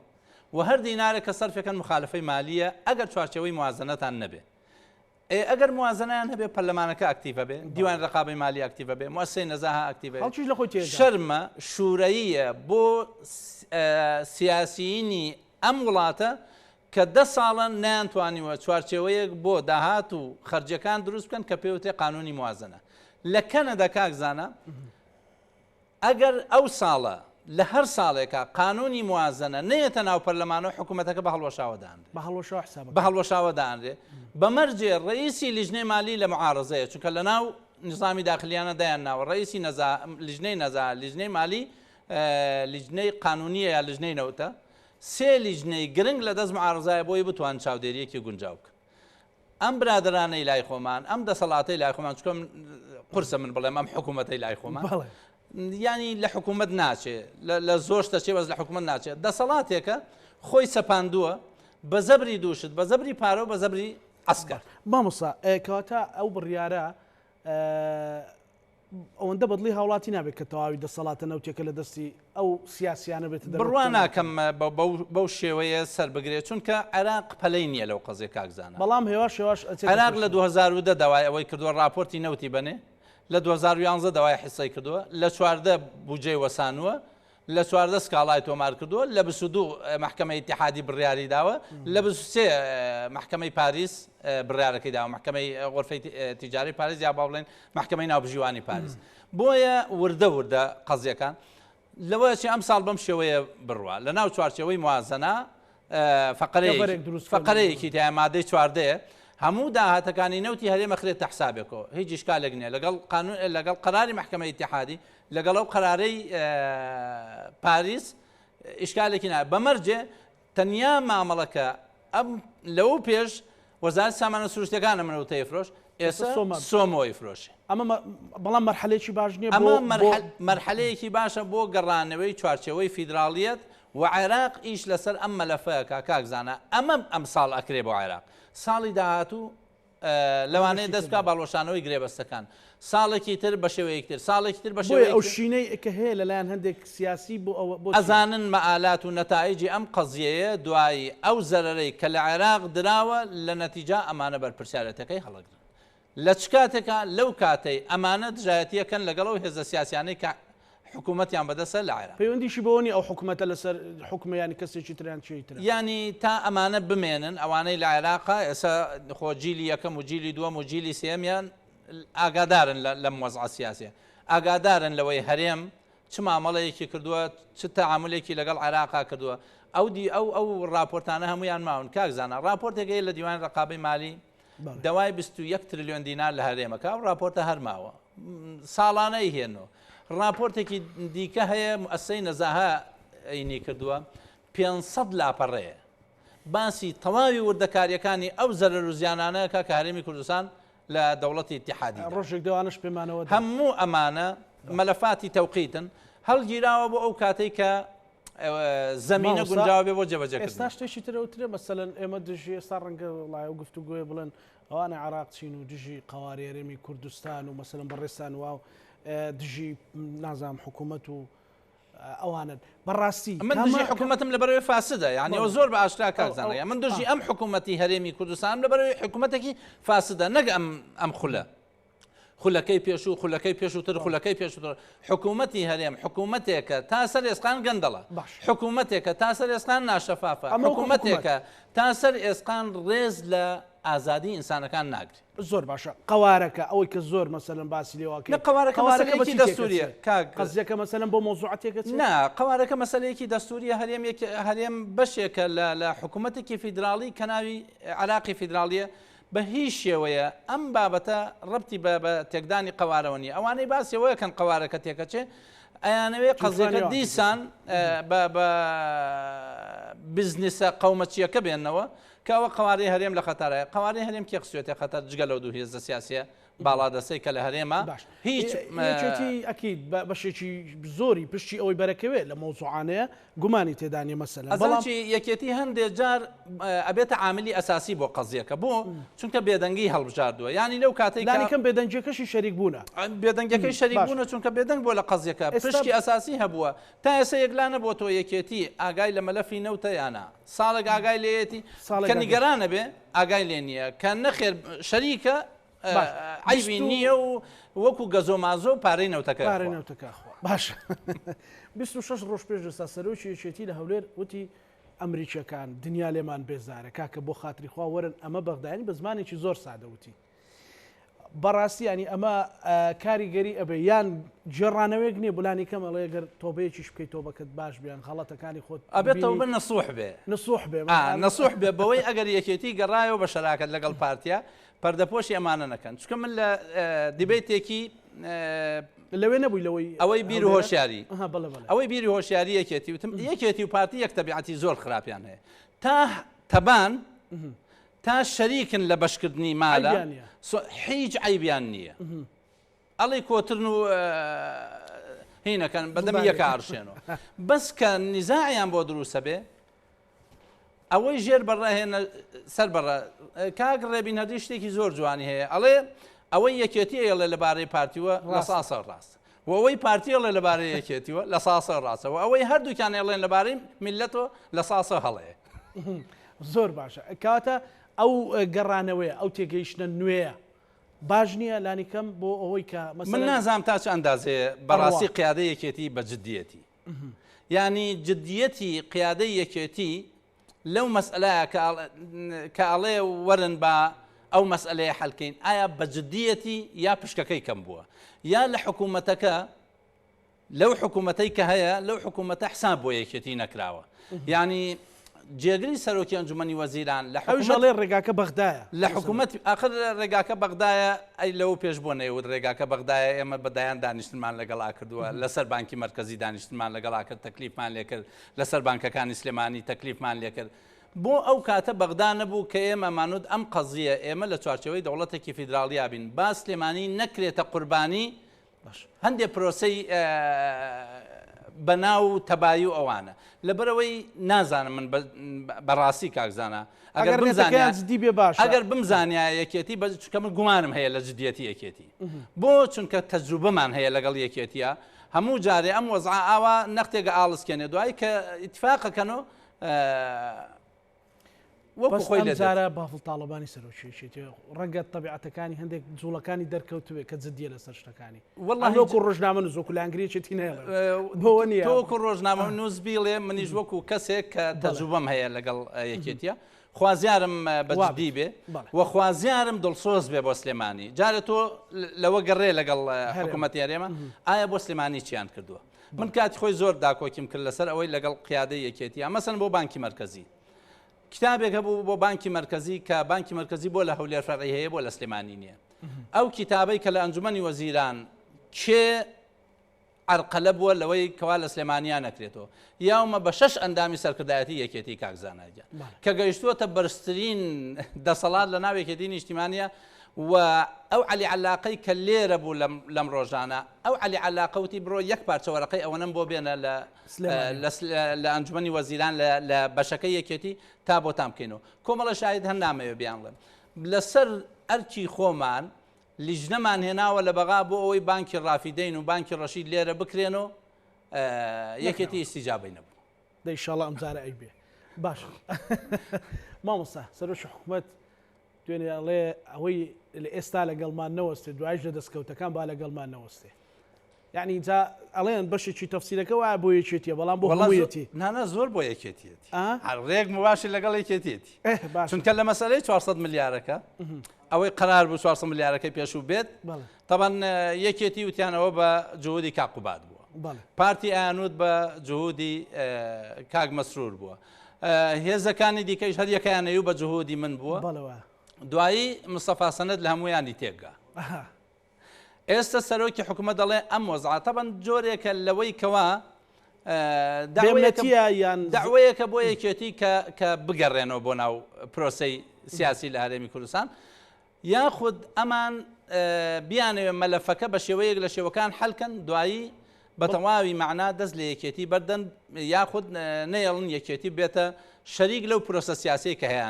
و هەر دینارێک کە سەرفەکەن مخالفەی مالیە ئەگەر چوارچێوەی موازنەتان نەبێ. ئێ ئەگەر موازنەیان هەبێ پەرلەمانەکە ئەکتیڤە بێ، دیوانی ڕەقابەی مالی ئەکتیڤە بێ، موئەسسەی نەزاهە ئەکتیڤە بێ. خەڵکیش لە خۆی تێگا. شەرمە، شورەییە بۆ سیاسیینی ئەم وڵاتە کە دە ساڵە نەیانتوانیوە چوارچێوەیەک بۆ داهات و خەرجیەکان دروست بکەن کە پێوترێ قانونی موازنە. لە کەنەدا کاک زانا ئەگەر ئەو ساڵە لە هەر ساڵێکا قانونی موازەنە نەیەتە ناو پەرلەمانەوە حکومەتەکە بە هەڵوەشاوە دانرێ. بە هەڵوەشاوە حساب بە هەڵوەشاوە دانرێ بە مەرجێ ڕئیسی لیژنەی مالی لە معارەزەیە چونکە لە ناو نظامی داخلیانە دایان ناوە ڕئیسی نەزا لیژنەی نەزا لیژنەی مالی لیژنەی قانونیە یا لیژنەی نەوتە سێ لیژنەی گرنگ لە دەست معارەزایە بۆی بتوان چاودێریەکی گونجاو بکەن. ئەم برادەرانەی لای خۆمان ئەم دەسەڵاتەی لای خۆمان چکم قورسە من بڵێم ئەم حکوومەتەی لای خۆمان ینی لە حکوومەت ناچێ لە زۆر شتە چێ بەس لە حکوومەت ناچێت دەسەڵاتێکە خۆی سەپاندووە بە زەبری دووشت بە زەبری پارە و بە زەبری عسکەر مامۆسا کەواتە ئەو بڕیارە ئەوەندە بەدڵی هاوڵاتی نابێت کە تەواوی دەسەڵاتە نەوتیەکە لە دەستی ئەو سیاسیانە بێتە دەرەوە. بڕوا ناکەم بەو شێوەیە سەر بگرێت چونکە عێراق پەلەی نییە لەو قەزیە کاک زانا. بەڵام هێواش هێواش ئەچێتە عێراق لە 2010 داوای ئەوەی کردووە ڕاپۆرتی نەوتی بەنێ لە 2011 داوای حیسەی کردووە لە 14 بودجەی وەسانووە لە 14 سکاڵای تۆمار کردووە لە 22 مەحکەمەی ئیتیحادی بڕیاری داوە لە 23 مەحکەمەی پاریس بڕیارەکەی داوە مەحکەمەی غرفەی تیجاری پاریس یا با بڵێن مەحکەمەی ناوبژیوانی پاریس بۆیە وردە وردە قەزیەکان لەوە چی ئەم ساڵ بەم شێوەیە بڕوا لە ناو چوارچێوەی موازنە فەقەرەیەکی تیا مادەی چواردەیە هەموو داهاتەکانی نەوتی هەرێمە خرێتە حسابێکەوە هیچ ئیشکالێک نییە لەگەڵ قانون لەگەڵ قەراری مەحکەمەی ئیتیحادی لەگەڵ ئەو قەرارەی پاریس ئیشکالێکی نا بە مەرجێ تەنیا مامەڵەکە ئەم لەوە پێش وەزارەتی سامانە سروشتیەکانە منەوتە ئەیفرۆشت ئێستا سۆمۆ ئەیفرۆشێ. ئەمە بەڵام مەرحەلەیەکی باش نییە ئەمە مەرحەلەیەکی باشە بۆ گەڕانەوەی چوارچێوەی فیدراڵیەت و عێراق ئیش لەسەر ئەم مەلەفە ئەکا کاک زانا ئەمە ئەمساڵ ئەکرێ بۆ عێراق ساڵی داهاتوو لەوانەیە دەست بکا باڵوەشانەوەی گرێبەستەکان ساڵێکی تر بە شێوەیەکی تر ساڵێکی تر بە شێوەیەکی ئەو شینەی کە هەیە لەلایەن هەندێک سیاسی بۆ ئەوە بۆ ئەزانن مەئالات و نەتائیجی ئەم قەزیەیە دوایی ئەو زەرەرەی کە لە عێراق دراوە لە نەتیجا ئەمانە بەرپرسیارێتەکەی هەڵەگرن لە چ کاتێکا لەو کاتەی ئەمانە دژایەتیەکەن لەگەڵ ئەو هێزە سیاسیانەی کە حکوومەتیان بەدەستە لە عێراق. پەیوەندیشی بەوە نیە ئەو حکوومەتە لەسەر حوکمە یانی کەسێکی تر یان کێی ترە. یانی تا ئەمانە بمێنن ئەوانەی لە عێراقا ئێستا خۆ جیلی یەکەم و جیلی دووەم و جیلی سێیەمیان ئاگادارن لەم وەزعە سیاسیە ئاگادارن لەوەی هەرێم چ مامەڵەیەکی کردووە، چ تەعامولێکی لەگەڵ عێراقا کردووە. ئەو دی ئەو ئەو ڕاپۆرتانە هەموویان ماون. کاک زانا، ڕاپۆرتێک هەیە لە دیوانی ڕەقابەی مالی دەوای 21 تریلیۆن دینار لە هەرێمەکە، ئەو ڕاپۆرتە هەر ماوە. ساڵانە ئەیهێنەوە. ڕاپۆرتێکی دیکە هەیە موئەسسەی نەزاهە ئەینی کردووە، 500 لاپەڕەیە. باسی تەواوی وردەکارییەکانی ئەو زەرەر و زیانانە ئەکا کە هەرێمی کوردستان لە دەوڵەتی ئیتیحادی دا. ڕۆژێک دەوانەش پێمانەوە دا. هەموو ئەمانە مەلەفاتی تەوقیتن، هەڵگیراوە بۆ ئەو کاتەی کە زەمینە مامۆستا گونجاو بێ بۆ ئێستا جێبەجێکردنی. شتێکی تر ئەوترێ مەسەلەن ئێمە دژی ئێستا ڕەنگە وڵای ئەو گفتوگۆیە بڵێن ئەوانە عێراق چین و دژی قەوارەی هەرێمی کوردستان و مەسەلەن بەڕێزتان واو دژی نازانم حکوومەت و ئەوانن بەڕاستی من دژی حکوومەتم لەبەرەوەی فاسدە یعنی ئەوە زۆر بە ئاشکرا کاک زانا من دژی ئەم حکوومەتی هەرێمی کوردستانم لەبەرەوەی حکوومەتێکی فاسدە نەک ئەم ئەم خولە خولەکەی پێشوو خولەکەی پێشووتر خولەکەی پێشووتر حکوومەتی هەرێم حکوومەتێکە تا سەر ئێسقان گەندەڵە حکوومەتێکە تا سەر ئێسقان ناشەفافە حکوومەتێکە تا سەر ئێسقان ڕێز لە ئازادی ئینسانەکان ناگرێ. زۆر باشە قەوارەکە ئەوەی کە زۆر مەسەلەن باسی لێوە نە قەوارەکە مەسەلەیەکی دەستوریە کاک قەزیەکە مەسەلەن بۆ مەوزوعە تێکەچێ؟ نا قەوارەکە مەسەلەیەکی دەستوریە هەرێم یەک هەرێم بەشێکە لە لە حکوومەتێکی فیدراڵی کە ناوی عراقی فیدراڵیە بە هیچ شێوەیە ئەم بابەتە ڕەبتی بە بە تێکدانی قەوارەوە نییە ئەوانەی باسی ئەوە کەن قەوارەکە تێکەچێ ئەیانەوێ قەزیەکە دیسان بە بە بزنسە قەومەچیەکە بێنەوە کە ئەوە قەوارەی هەرێم لە خەتەرایە، قەوارەی هەرێم کێ خستوێتە خەتەر جگە لەو دوو هێزە سیاسیە باڵادەستەی کە لە هەرێمە باش هیچ یەکێتی ئەکید بە بەشێکی زۆری پشتی ئەوەی بەرەکەوێ لە مەوزوعانەیە گومانی تێدا نیە مەسەلەن ئەزانی بەڵام چی یەکێتی هەندێ جار ئەبێتە عاملی ئەساسی بۆ قەزیەکە بۆ چونکە بێدەنگی هەڵبژاردووە یانی لەو کاتەی کە لانی کەم بێدەنگیەکەشی شەریک بوونە بێدەنگەکەی شەریک باش بوونە چونکە بێدەنگ بووە لە قەزیەکە ئێستا پشکی ئەساسی هەبووە تا ئێستا یەکلا نەبووەتەوە یەکێتی ئاگای لە مەلەفی نەوتە یا نا ساڵێک ئاگای لێیەتی ساڵێک کە ئاگای. نیگەرانە بێ ئاگای لێ نییە کە نەخێر شەریکە باش. عەیبی بیست و- نییە و وەکو گەزۆ مازۆ پارەی نەوتەکە پارەی ئەخوا. نەوتەکە ئەخوا. باش 26 ڕۆژ پێش ئێستا سەرۆکی یەکێتی لە هەولێر وتی ئەمریکیەکان دنیا لێمان بێزارە کاکە بۆ خاتری خوا وەرن ئەمە بەغدایانی بە زمانێکی زۆر سادە وتی بەڕاستی یانی ئەمە کاریگەری ئەبێ یان گێڕانەوەیەک نییە بلانی کەم ئەڵێ گەر تۆبەیەکیش بکەی تۆبەکەت باش بیان غەڵەتەکانی خۆت ئەبێت تەوبە نەسوح بێ نسوح بێ نەسوح بێ بەوەی ئەگەر یەکێتی گەڕایەوە بە شەراکەت لەگەڵ پارتیا پەردەپۆشی ئەمانە نەکەن چونکە من لە دیبەیتێکی لەوێ نەبووی لەوەی ئەوەی بیر و هۆشیاری ئەوەی ئەوەی بیری هۆشیاری یەکێتی وتم یەکێتی و پارتی یەک تەبیعەتی زۆر خراپیان هەیە تا تەبان تا شەریکن لە بەشکردنی مالە حیچ عەیبیان نییە ئەڵێ کۆترن و هینەکەن بەدەم یەکە ئارشێنەوە بەس کە نیزاعیان بۆ دروستە بێ ئەوەی ژێر بەڕێهێنە سەر بەڕە کاک ڕێبین هەردی شتێکی زۆر جوانی هەیە ئەڵێ ئەوەی یەکێتی ئەڵێ لەبارەی پارتیوە لە ساسە ڕاست و ئەوەی پارتی ئەڵێ لەبارەی یەکێتیوە لە ساسە ڕاستە و ئەوەی هەردووکیان ئەڵێن لەبارەی میللەتەوە لە ساسە هەڵەیە. زۆر باشە کەواتە ئەو گەڕانەوەیە ئەو تێگەیشتنە نوێیە باش نییە لانی کەم بۆ ئەوەی کە من نازانم تا چ ئەندازەیە بەڕاستی قیادەی یەکێتی بە جدیەتی یانی جدیەتی قیادەی یەکێتی لەو مەسئلەیە کە ئەڵێ وەرن با ئەو مەسئلەیە حەلکەین ئایا بە جدیەتی یا پشکەکەی کەم بووە یا لە حکوومەتەکە لەو حکوومەتەی کە هەیە لەو حکوومەتە حساب بۆ یەکێتی نەکراوە یعنی جێگری سەرۆکی ئەنجومەنی وەزیران لە حکومەت ڕێگاکە بەغدایە لە حکوومەت ئاخر ڕێگاکە بەغدایە ئەی لەوە پێش بۆ نەیوت ڕێگاکە بەغدایە ئێمە بەدایان دانیشتمان لەگەڵا کردووە لەسەر بانکی مەرکەزی دانیشتمان لەگەڵا کرد تەکلیفمان لێکرد لەسەر بانکەکانی سلێمانی تەکلیفمان لێکرد. بۆ ئەو کاتە بەغدا نەبوو کە ئێمە مانوت ئەم قەزییە ئێمە لە چوارچێوەی دەوڵەتێکی فیدراڵیا بین با سلێمانی نەکرێتە قوربانی هەندێ پرۆسەی بەناو و تەبایی و ئەوانە. لەبەرئەوەی نازانم من بەڕاستی کاک زانا ئەگەر بمزانیا جدی بێ باشە ئەگەر بمزانیا یەکێتی بە چونکە من گومانم هەیە لە جدیەتی یەکێتی بۆ چونکە تەجروبەمان هەیە لەگەڵ یەکێتیە هەموو جارێ ئەم وەزعە ئاوا نەختێگە ئاڵسکێنێ دوایی کە ئیتفاقەکەن و وەکو خۆی لێ جارە بافڵ تاڵەبانی سەرۆکی یەکێتی ڕەنگە تەبیعەتەکانی هەندێک جوڵەکانی دەرکەوتبێ کە جدیە لەسەر شتەکانی والله وەکو ڕۆژنامە نووس وەکو لایەنگری یەکێتی نایڵێ بۆ نییە تۆ وەکو ڕۆژنامە نووس بیڵێ منیش وەکو کەسێک کە تەجروبەم هەیە لەگەڵ یەکێتیە. خوازیارم بە جدی بێ و خوازیارم دڵسۆز بێ بۆ سلێمانی جارە تۆ لەوە گەڕێ لەگەڵ حکوومەتی هەرێمە ئایا بۆ سلێمانی چیان کردووە من کاتی خۆی زۆر داکۆکیم کرد لەسەر ئەوەی لەگەڵ قیادەی یەکێتی مەسەن بۆ بانکی مەرکەزی کتابێک هەبوو بۆ بانکی مەرکەزی کە بانکی مەرکەزی بۆ لە هەولێر فەرعی هەیە بۆ لە سلێمانی نییە ئەو کتابەی کە لە ئەنجومەنی وەزیران کێ عەرقەلە بووە لەوەی کەوا لە سلێمانیا نەکرێتەوە یاومە بە شەش ئەندامی سەرکردایەتی یەکێتی کاک زانا گیان کە گەیشتووەتە بەرزترین دەسەڵات لە ناو یەکێتی نیشتیمانە و ئەو عەلی عەلاقەی کە لێرە بوو لەم ڕۆژانە ئەو عەلی عەلاقە وتی بڕۆ یەک پارچە وەرەقەی ئەوەنەم بۆ بێنە لە لە ئەنجومەنی وەزیران لە بەشەکەی یەکێتی تا بۆتان بکەینەوە کۆمەڵە شاهید هەن نامەوێ بیان بڵێم لەسەر ئەرکی خۆمان لیژنەمان هێناوە لە بەغا بۆ ئەوەی بانکی ڕافیدەین و بانکی ڕەشید لێرە بکرێن و یەکێتی ئیستیجابەی نەبوو. دە ئیشاڵا ئەمجارە ئەی بێ. باش مامۆستا سەرۆکی حکومەت دوێنێ ئەڵێ ئەوەی لە ئێستا لەگەڵمان نەوەستێ دوایش لە دەستکەوتەکان با لەگەڵمان نەوەستێ. یعنی جا ئەڵێن بەشێکی تەفسیرەکە وایە بۆ یەکێتیە بەڵام بۆ هەموویەتی. نانا زۆر بۆ یەکێتیەتی هەر ڕێک مباشر لەگەڵ یەکێتیەتی چونکە لە مەسەلەی 400 ملیارەکە ئەوەی قرار بوو 400 ملیارەکەی پێشوو بێت تەبەن یەکێتی وتیانەوە بە جهودی کاک قوباد بووە پارتی ئەیانوت بە جهودی کاک مەسرور بووە هێزەکانی دیکەیش هەر یەکەیانەیو بە جهودی من بووە دوایی مستەفا سەنەد لە هەمویانی تێکگا ئێستا سەرۆکی حکومەت دەڵێ ئەم وەزعە تەبەن جۆرێکە لەوەی کەوا داوەیەکە بۆ یەکێتی کە بگەڕێنەوە بۆ ناو پرۆسەی سیاسی لە هەرێمی کوردستان یاخود ئەمان بیانەوێ مەلەفەکە بە شێوەیەک لە شێوەکان حەلکەن دوایی بە تەواوی معنا دەست لە یەکێتی بەردەن یاخود نەیەڵن یەکێتی بێتە شەریک لەو پرۆسە سیاسی کە هەیەە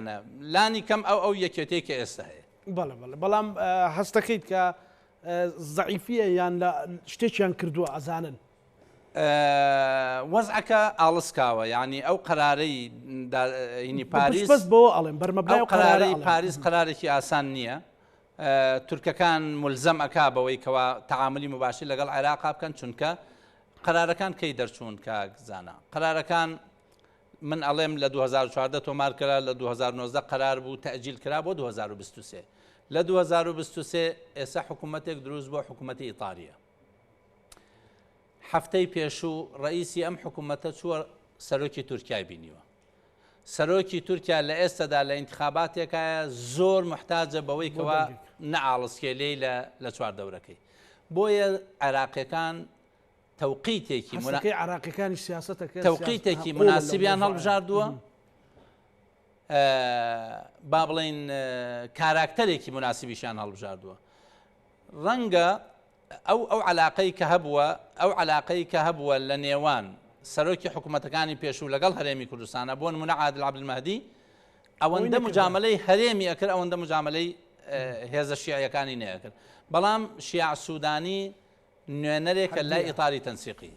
لانی کەم ئەو ئەو یەکێتی کە ئێستا هەیە. بەڵێ بەڵێ بەڵام هەستەکەیت کە زەعیفیە یان لە شتێکیان کردووە ئەزانن. وەزعەکە ئاڵسکاوە یعنی ئەو قەرارەی هینی پاریس بەس بۆ ئەڵێم بەرمەبنای ئەو قەرارەی پاریس قەرارێکی ئاسان نییە تورکەکان ملزەم ئەکا بەوەی کەوا تەعاملی مباشر لەگەڵ عێراقا بکەن چونکە قەرارەکان کەی دەرچوون کاک زانا قەرارەکان من ئەڵێم لە 2014 تۆمار کرا لە 2019 قەرار بوو تەئجیل کرا بۆ 2023 لە 2023 ئێستا حکوومەتێک دروست بۆ حکوومەتی ئیتاریە هەفتەی پێشوو ڕئیسی ئەم حکوومەتە چووە سەرۆکی تورکیای بینیوە سەرۆکی تورکیا لە ئێستادا لە ئینتخاباتێکایە زۆر محتاجە بەوەی کەوا نەئاڵسکێ لێی لە چوار دەورەکەی بۆیە عێراقیەکان تەوقیتێکی هەستەکەی عراقیەکانی سیاسەتەکە تەوقیتێکی مناسبیان هەڵبژاردووە با بڵین کاراکتەرێکی مناسبیشیان هەڵبژاردووە ڕەنگە ئەو ئەو علاقەی کە هەبووە ئەو علاقەی کە هەبووە لە نێوان سەرۆکی حکوومەتەکانی پێشوو لەگەڵ هەرێمی کوردستانە بۆ نمونە عادل عەبدولمەهدی ئەوەندە مجاملەی هەرێمی ئەکرد ئەوەندە مجاملەی هێزە شیعیەکانی نەیەکرد بەڵام شیاع سوودانی نوێنەرێکە لای ئیتاری تەنسیقی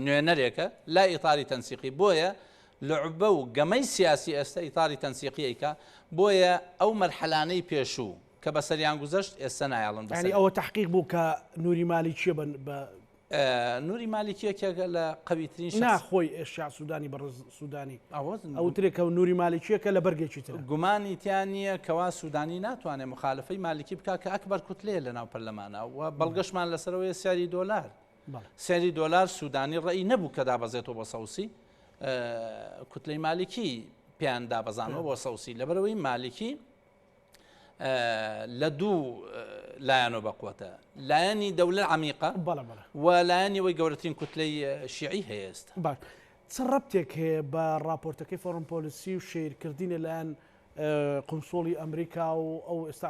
نوێنەرێکە لای ئیتاری تەنسیقی بۆیە لعبە و گەمەی سیاسی ئێستا ئیتاری تەنسیقی ئەیکا بۆیە ئەو مەرحەلانەی پێشوو کە بەسەریان گوزەشت ئێستا نایەڵن بەسەر. یانی ئەوە تەحقیق بوو کە نوری مالیکیە بە نوری مالیکی یەکێکە لە قەویترین شەخس. نا خۆی شیاع سودانی بەڕێز سودانی ئەوترێ کە نوری مالیکیەکە لە بەرگێکی ترە. گومانی تیا نییە کەوا سودانی ناتوانێ موخالەفەی مالیکی بکا کە ئەکبەر کوتلەیە لەناو پەرلەمانا و بەڵگەشمان لەسەرەوەیە سعری دۆلار سعری دۆلار سودانی ڕێی نەبوو کە دابەزێتەوە بۆ سەوسی کوتلەی مالیکی پێیان دابەزانەوە بۆ سەوسی لەبەرەوەی مالیکی لە دوو لایەنەوە بەقوەتە لایەنی دەولە عمیقە و لایەنی ئەوەی گەورەترین کوتلەی شیعی هەیە ئێستا. باش چ ڕەبتێک هەیە بە ڕاپۆرتەکەی فۆرن پۆلیسی و شەیرکردنی لەلایەن قونسوڵی ئەمریکا و ئەو ئێستا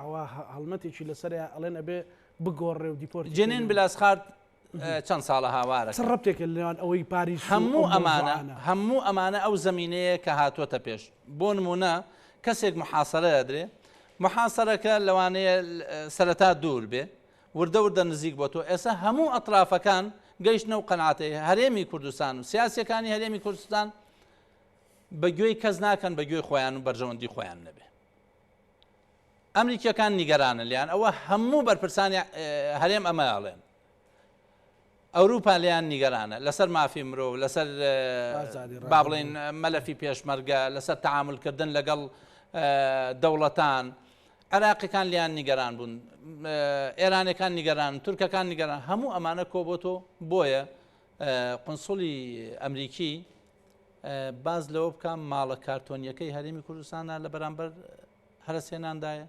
هەڵمەتێکی لەسەر ئەڵێن ئەبێ بگۆڕێ و دیپۆرت جنین بلاسخارت چەند ساڵە هاوارە چ ڕەبتێکە لە نێوان ئەوەی پاریس و هەموو ئەمانە هەموو ئەمانە ئەو زەمینەیە کە هاتووەتە پێش بۆ نمونە کەسێک محاسرە دەدرێ محاسرەکە لەوانەیە سەرەتا دوور بێ وردە وردە نزیک بۆ تۆ ئێستا هەموو ئەطرافەکان گەیشتنە و قەناتەی هەرێمی کوردستان و سیاسەکانی هەرێمی کوردستان بە گوێی کەس ناکەن بە گوێی خۆیان و بەرژەوەندی خۆیان نەبێ ئەمریکیەکان نیگەرانن لێیان ئەوە هەموو بەرپرسانی هەرێم ئەمە ئەڵێن. ئەوروپا لێیان نیگەرانە لەسەر مافی مرۆڤ، لەسەر با بڵێین مەلەفی پێشمەرگە، لەسەر تەعامولکردن لەگەڵ دەوڵەتان، عێراقیەکان لێیان نیگەران بوون، ئێرانەکان نیگەران، تورکەکان نیگەران، هەموو ئەمانە کۆبۆتۆ. بۆیە قنسوڵی ئەمریکی باز لەوە بکە ماڵە کارتۆنیەکەی هەرێمی کوردستانە لە بەرامبەر هەرەسێناندایە.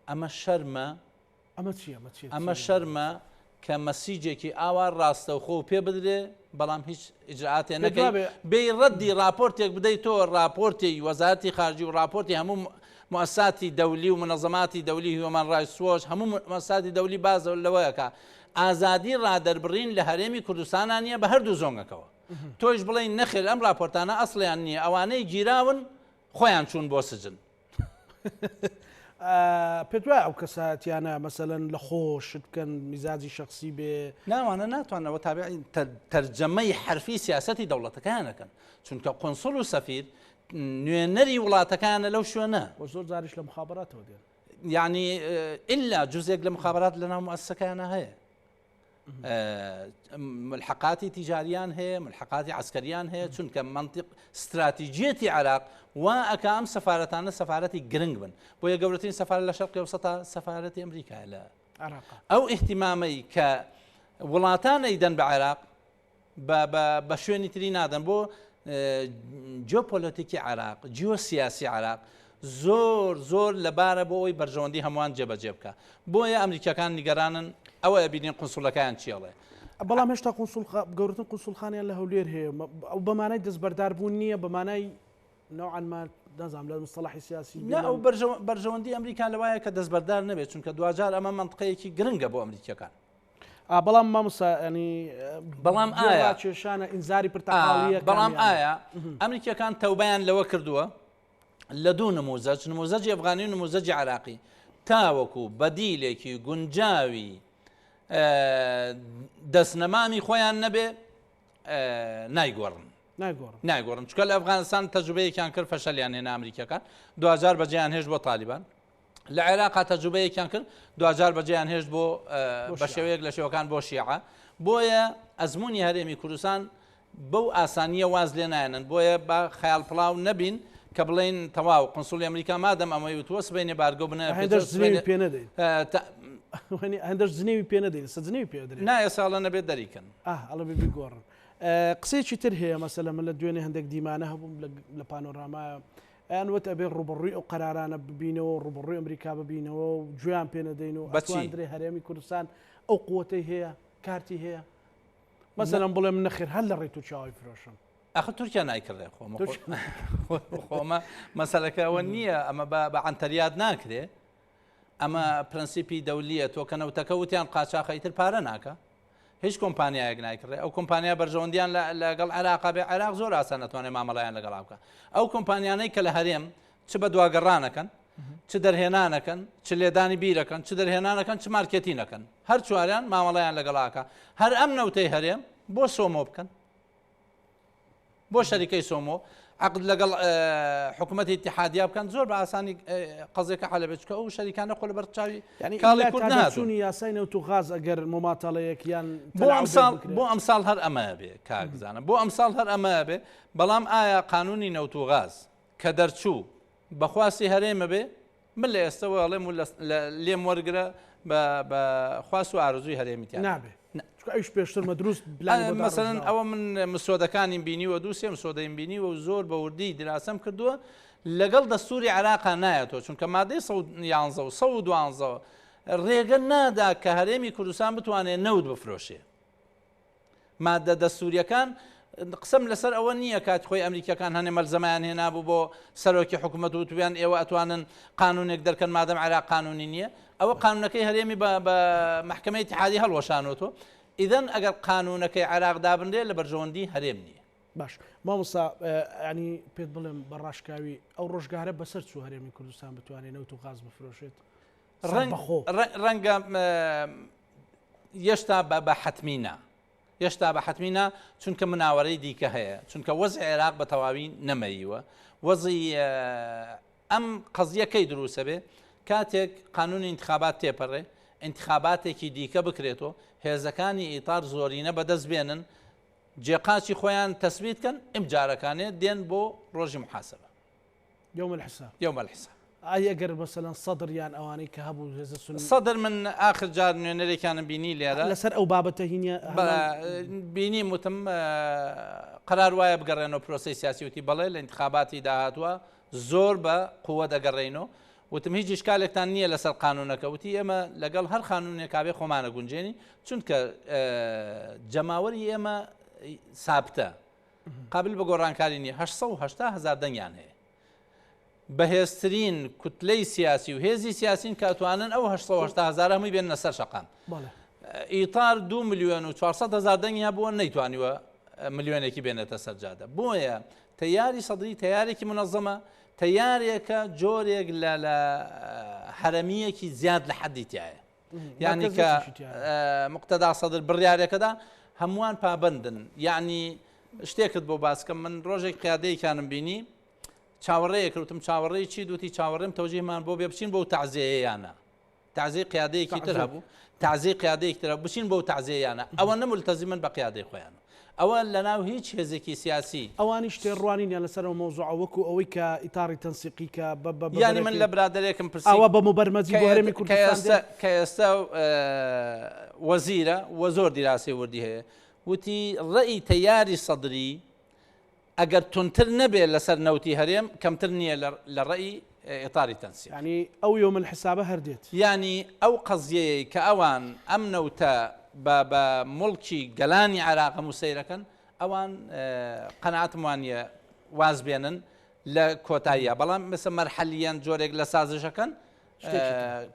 ئەمە شەرمە. ئەمە چیە؟ ئەمە چیە؟ ئەمە شەرمە کە مەسیجێکی ئاوا ڕاستەوخۆ و پێ بدرێ بەڵام هیچ ئیجرائاتێ نەکەی بێی ڕەدی ڕاپۆرتێک بدەی تۆ ڕاپۆرتی وەزارەتی خارجی و ڕاپۆرتی هەموو موسساتی دەولی و منەزەماتی دەولی هیومان ڕایتس وۆچ هەموو موسساتی دەولی باس لەوەکە ئازادی ڕادەربڕین لە هەرێمی کوردستانە نییە بە هەردوو زۆنگەکەوە تۆیش بڵێن نەخێر ئەم ڕاپۆرتانە ئەسڵیان نییە ئەوانەی گیراون خۆیان چوون بۆ سجن. پێت وایە ئەو کەسایەتیانە مەسەلەن لە خۆ شت بکەن میزاجی شخصی بێ؟ ناوانە ناتوانەوە تابعی تەرجەمەی حرفی سیاسەتی دەوڵەتەکەیان ئەکەن چونکە قونسڵ و سەفیر نوێنەری وڵاتەکانە لەو شوێنە. وە زۆر جاریش لە مخابراتەوە دێن. یعنی ئللا جزێک لە مخابرات لە ناو موسسەکەیانە هەیە. ملحقاتی تیجاریان هەیە ملحقاتی عسکەریان هەیە چونکە منطق استراتیجیەتی عراق وا ئەکا ئەم سەفارەتانە سەفارەتی گرنگ بن بۆیە گەورەترین سەفارە لە شەرقی ئەوسەتا سەفارەتی ئەمریکا لە ئەو اهتمامەی کە وڵاتان ئەیدەن بە عێراق بە شوێنی تری نادەن بۆ جیۆپۆلەتیکی عێراق، جیۆسیاسی عێراق زۆر زۆر لەبارە بۆ ئەوەی بەرژەوەندی هەمووان جێبەجێ بکا. بۆیە ئەمریکیەکان نیگەرانن، ئەوە ئەبینین قونسوڵەکەیان چی ئەڵێ. بەڵام هێشتا قونسوڵ گەورەترین قونسوڵخانەیان لە هەولێر هەیە، ئەو بە مانای دەستبەردار بوون نییە، بە مانای نەوعەن ما نازانم لە مستەڵەحی سیاسی نا، ئەو بەرژەوەندی ئەمریکا لەوایە کە دەستبەردار نەبێت، چونکە دواجار ئەمە مەنتقەیەکی گرنگە بۆ ئەمریکیەکان. بەڵام مامۆستا ینی بەڵام ئایا کێشانە ئینزاری پرتەقاڵیە بەڵام ئایا ئەمریکیەکان تەوبیان لەوە کردووە لە دوو نموزەج نموزەجی ئەفغانی و نموزەجی عراقی تاوەکو بەدیلێکی گونجاوی دەستنەمامی خۆیان نەبێ نایگۆڕن نایگۆڕن چکە لە ئەفغانستان تەجروبەیەکیان کرد فەشەلیان هێنا ئەمریکیەکان دوجار بەجێیان هێشت بۆ تالیبان لە عێراقا تەجروبەیەکیان کرد دواجار بەجێیان هێشت بۆ بە شێوەیەک لە شێوەکان بۆ شیعە بۆیە ئەزمموی هەرێمی کوردستان بەو ئاسانیە واز لێ نایەنن بۆیە بە خەیاڵ پڵاو نەبین کە بڵین تەواو قنسولی ئەمریکا مادەم ئەمەی وتووە سبەینێ بارگە بنە پێ نەدەین هەندەش جنێوی پێ نەدەین سە جنێوی پێ درێ نا ئێساڵە نەبێت دەریکەن ئەڵە بگۆڕن قسەیەکی تر هەیە مەسەلە من لە دوێنێ هەندێک دیمانە هەبووم لە پانۆرامایە ئەیان وت ئەبێ ڕووبەڕووی ئەو قەرارانە ببینەوە و ڕووبەڕووی ئەمریکا ببینەوە و گوێیان پێ نەدەین و بە چی؟ ئەتواندرێ هەرێمی کوردستان ئەو قوتەی هەیە کارتی هەیە مەسەلەن بڵێ من نەخێر هەر لە ڕێی تورکیاوەی فرۆشم. ئەخە تورکیا نایکڕێ خۆمە خۆمە مەسەلەکە ئەوە نییە ئەمە بە عەنتەریات ناکرێ ئەمە پرەنسیپی دەولیە تۆ کە نەوتەکە وتیان قاچاخە ئیتر پارە ناکە هیچ کۆمپانیایەک نایکڕێ ئەو کۆمپانیا بەرژەوەندیان لەگەڵ عێراقا بێ عێراق زۆر ئاسان نەتوانێت مامەڵیان لەگەڵا بکە ئەو کۆمپانیانەی کە لە هەرێم چ بە دواگەڕانەکەن چ دەرهێنانەکەن چ لێدانی بیرەکەن چ دەرهێنانەکەن چ مارکێتینەکەن هەر چواریان مامەڵیان لەگەڵاکە هەر ئەم نەوتەی هەرێم بۆ سۆمۆ بکەن بۆ شەریکەی سۆمۆ عقد لەگەڵ حکوومەتی اتحادیا بکەن زۆر بە ئاسانی قەزێکە حەلە بێت چکە ئەو شەریکانە خۆ لەبەر چاوی یعنی کاڵی کورد نهاتوون. چوونی یاسای نەوت و غاز ئەگەر مماتەڵەیەک یان بۆ ئەمساڵ بۆ ئەمساڵ هەر ئەمە بێ کاک زانە بۆ ئەمساڵ هەر ئەمە بێ بەڵام ئایا قانونی نەوت و غاز کە دەرچوو بەخواستی هەرێمە بێ من لە ئێستەوە ئەڵێم و لێم وەرگرە بە خواست و ئارەزووی هەرێمی تیا نابێ. چونکە ئەویش پێشتر مەدروست پلانی بۆ مەسەلەن داڕێژراوە. ئەوە من مسۆدەکانیم بینیوە دوو سێ مسۆدەیم بینیوە و زۆر بە وردی دراسەم کردووە لەگەڵ دەستوری عێراقا نایەتەوە چونکە مادەی 111 و 112 ڕێگە نادا کە هەرێمی کوردستان بتوانێت نەوت بفرۆشێ. مادە دەستوریەکان قسەم لەسەر ئەوە نییە کات خۆی ئەمریکیەکان هەنێ مەلزەمەیان هێنابوو بۆ سەرۆکی حکوومەت وتویان ئێوە ئەتوانن قانونێک دەرکەن مادەم عێراق قانونی نییە ئەوە قانونەکەی هەرێمی بە مەحکەمەی ئیتیحادی هەڵوەشانەوە ئیدەن ئەگەر قانونەکەی عێراق دابنرێ لە بەرژەوەندی هەرێم نییە. باش مامۆستا ینی پێت بڵێم بە ڕاشکاوی ئەو ڕۆژگارە بەسەر چوو هەرێمی کوردستان بتوانێت نەوت و غاز بفرۆشێت ڕەنگە یەشتا بە حەتمی نا یەشتا بە حەتمی نا چونکە مناوەرەی دیکە هەیە چونکە وەزعی عێراق بە تەواوی نەمەیوە وەزی ئەم قەزیە کەی دروسە بێ کاتێک قانونی انتخابات تێپەڕێ ئینتخاباتێکی دیکە بکرێتەوە، هێزەکانی ئیتار زۆرینە بەدەست بێنن، جێ قاچی خۆیان تەسبیت کەن، ئمجارەکانێ دێن بۆ ڕۆژی محاسبە. یوم الحساب. یوم الحساب. ئای ئەگەر مەسەلەن سەدر یان ئەوانەی کە هەبوو هێزە سوننی. سەدر من ئاخر جار نوێنەرێکیانم بینی لێرە. لەسەر ئەو بابەتە هینیە هەمان. بینیم وتم قەرار وایە بگەڕێنەوە پرۆسەی سیاسی وتی بەڵێ لە ئینتخاباتی داهاتووە زۆر بە قووە دەگەڕێینەوە وتم هیچ ئیشکالێکتان نییە لەسەر قانونەکە وتی ئێمە لەگەڵ هەر قانونێکا بێ خۆمانە گونجێنین چونکە جەماوەری ئێمە سابتە قابل بە گۆڕانکاری نییە 880 هزار دەنگیان هەیە بەهێزترین کوتلەی سیاسی و هێزی سیاسین کە ئەتوانن ئەو 880 هزار هەمووی بێننە سەر شەقام ئیتار 2 ملیۆن و 400 هزار دەنگی هەبووە نەیتوانیوە ملیۆنێکی بێنێتە سەر جادە بۆیە تەیاری سەدری تەیارێکی منەظەمە تەیارێکە جۆرێک لە لە هەرەمییەکی زیاد لە حەدی تایە یعنی کە مقتەدا سەدر بڕیارێکەدا هەمووان پابندن یعنی شتێکت بۆ باسکەم من ڕۆژێک قیادەیەکیانم بینی چاوەڕێیە کردم چاوەڕێی چی دوتی چاوەڕێم تەوجیهمان بۆ بێ بچین بۆ تەعزیەیانە تەعزیەی قیادەیەکی تر هەبوو تەعزیەی قیادەیەکی تر بچین بۆ تەعزیەیانە ئەوە نە ملتەزیمن بە قیادەی خۆیان ئەوە لەناو هیچ هێزێکی سیاسی. ئەوانیش تێڕوانینیان لەسەر ئەو مەوزوعە وەکو ئەوەی کە ئیتاڕی تەنسیقی کە بە بە یانی من لە برادەرێکم پرسی ئاوا بە موبەرمەجی بۆ هەرێمی کوردستان دێت؟ کە ئێستا وەزیرە و زۆر دیراسەی وردی هەیە وتی ڕەئی تەیاری سەدری ئەگەر توندتر نەبێ لەسەر نەوتی هەرێم کەمتر نییە لە ڕەئی ئیتاری تەنسیق. یانی ئەو یوم الحسابە هەر دێت. یانی ئەو قەزیەیەی کە ئەوان ئەم نەوتە بە بە موڵکی گەلانی عێراق هەموو سەیرەکەن ئەوان قەناعەتم وانیە واز بێنن لە کۆتاییا بەڵام مەسە مەرحەلیەن جۆرێک لە سازشەکەن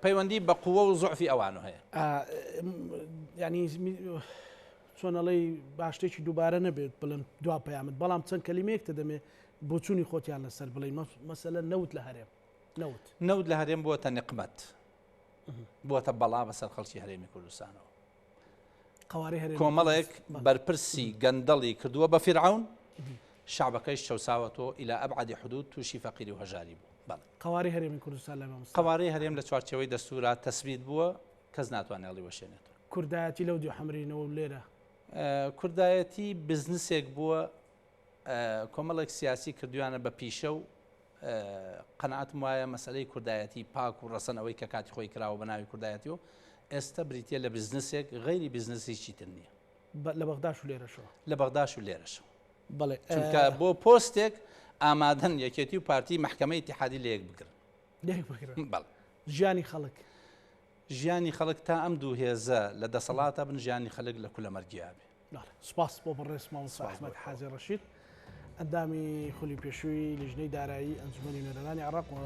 پەیوەندی بە قووە و زوعفی ئەوانو هەیە. یانی چۆن ئەڵێی با شتێکی دووبارە نەبێت بڵێم دوا پەیامت بەڵام چەند کەلیمەیەک تە دەمێ بۆچوونی خۆتیان لەسەر بڵێی مەسەلەن نەوت لە هەرێم نەوت. نەوت لە هەرێم بووەتە نیقمەت بووەتە بەڵا بەسەر خەڵکی هەرێمی کوردستانەوە. قەوارەی هەرێمی کۆمەڵێک بەرپرسی گەندەڵی کردووە بە فیرعەون شەعبەکەیش چەوساوەتەوە ئیلا ئەبعەدی حدود تووشی فەقیری و هەژاری بوو. بەڵێ. قەوارەی هەرێمی کوردستان لای مامۆستا. قەوارەی هەرێم لە چوارچێوەی دەستوورا تەسبیت بووە کەس ناتوانێ هەڵیوەشێنێتەوە. کوردایەتی لەو دیو حەمرینەوە و لێرە. کوردایەتی بزنسێک بووە کۆمەڵێک سیاسی کردویانە بە پیشە و قەناعەتم وایە مەسەلەی کوردایەتی پاک و ڕەسەن ئەوەی کە کاتی خۆی کراوە بە ناوی کوردایەتی و ئێستا بریتە لە بزنسێک غەیری بزنس هیچی تر نییە. لە بەغداش و لێرەشەوە. لە بەغداش و لێرەشەوە. بەڵێ چونکە بۆ پۆستێک ئامادەن یەکێتی و پارتی مەحکەمەی ئیتیحادی لەیەک بگرن. لەیەک بگرن. بەڵێ. ژیانی خەڵک. ژیانی خەڵک تا ئەم دوو هێزە لە دەسەڵاتا بن ژیانی خەلک لە کولەمەرگیا بێ. بەڵێ سوپاس بۆ بەڕێز مامۆستا ئەحمەد حاجی ڕەشید ئەندامی خولی پێشووی لیژنەی دارایی ئەنجومەنی نوێنەرانی عێراق و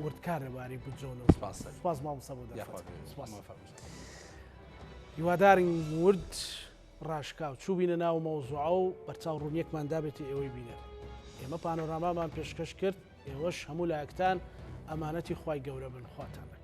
وردکار لەبارەی بودجە و نەوت. سوپاس. سوپاس مامۆستا بۆ دەرفەت. یاخوا بێ. سوپاس. موفق بن. هیوادارین ورد ڕاشکاو چووبینە ناو مەوزوعە و بەرچاو ڕوونیەکمان دابێتە ئێوەی بینەر. ئێمە پانۆرامامان پێشکەش کرد، ئێوەش هەموو لایەکتان ئەمانەتی خوای گەورە بن. خواتان لەگەڵ.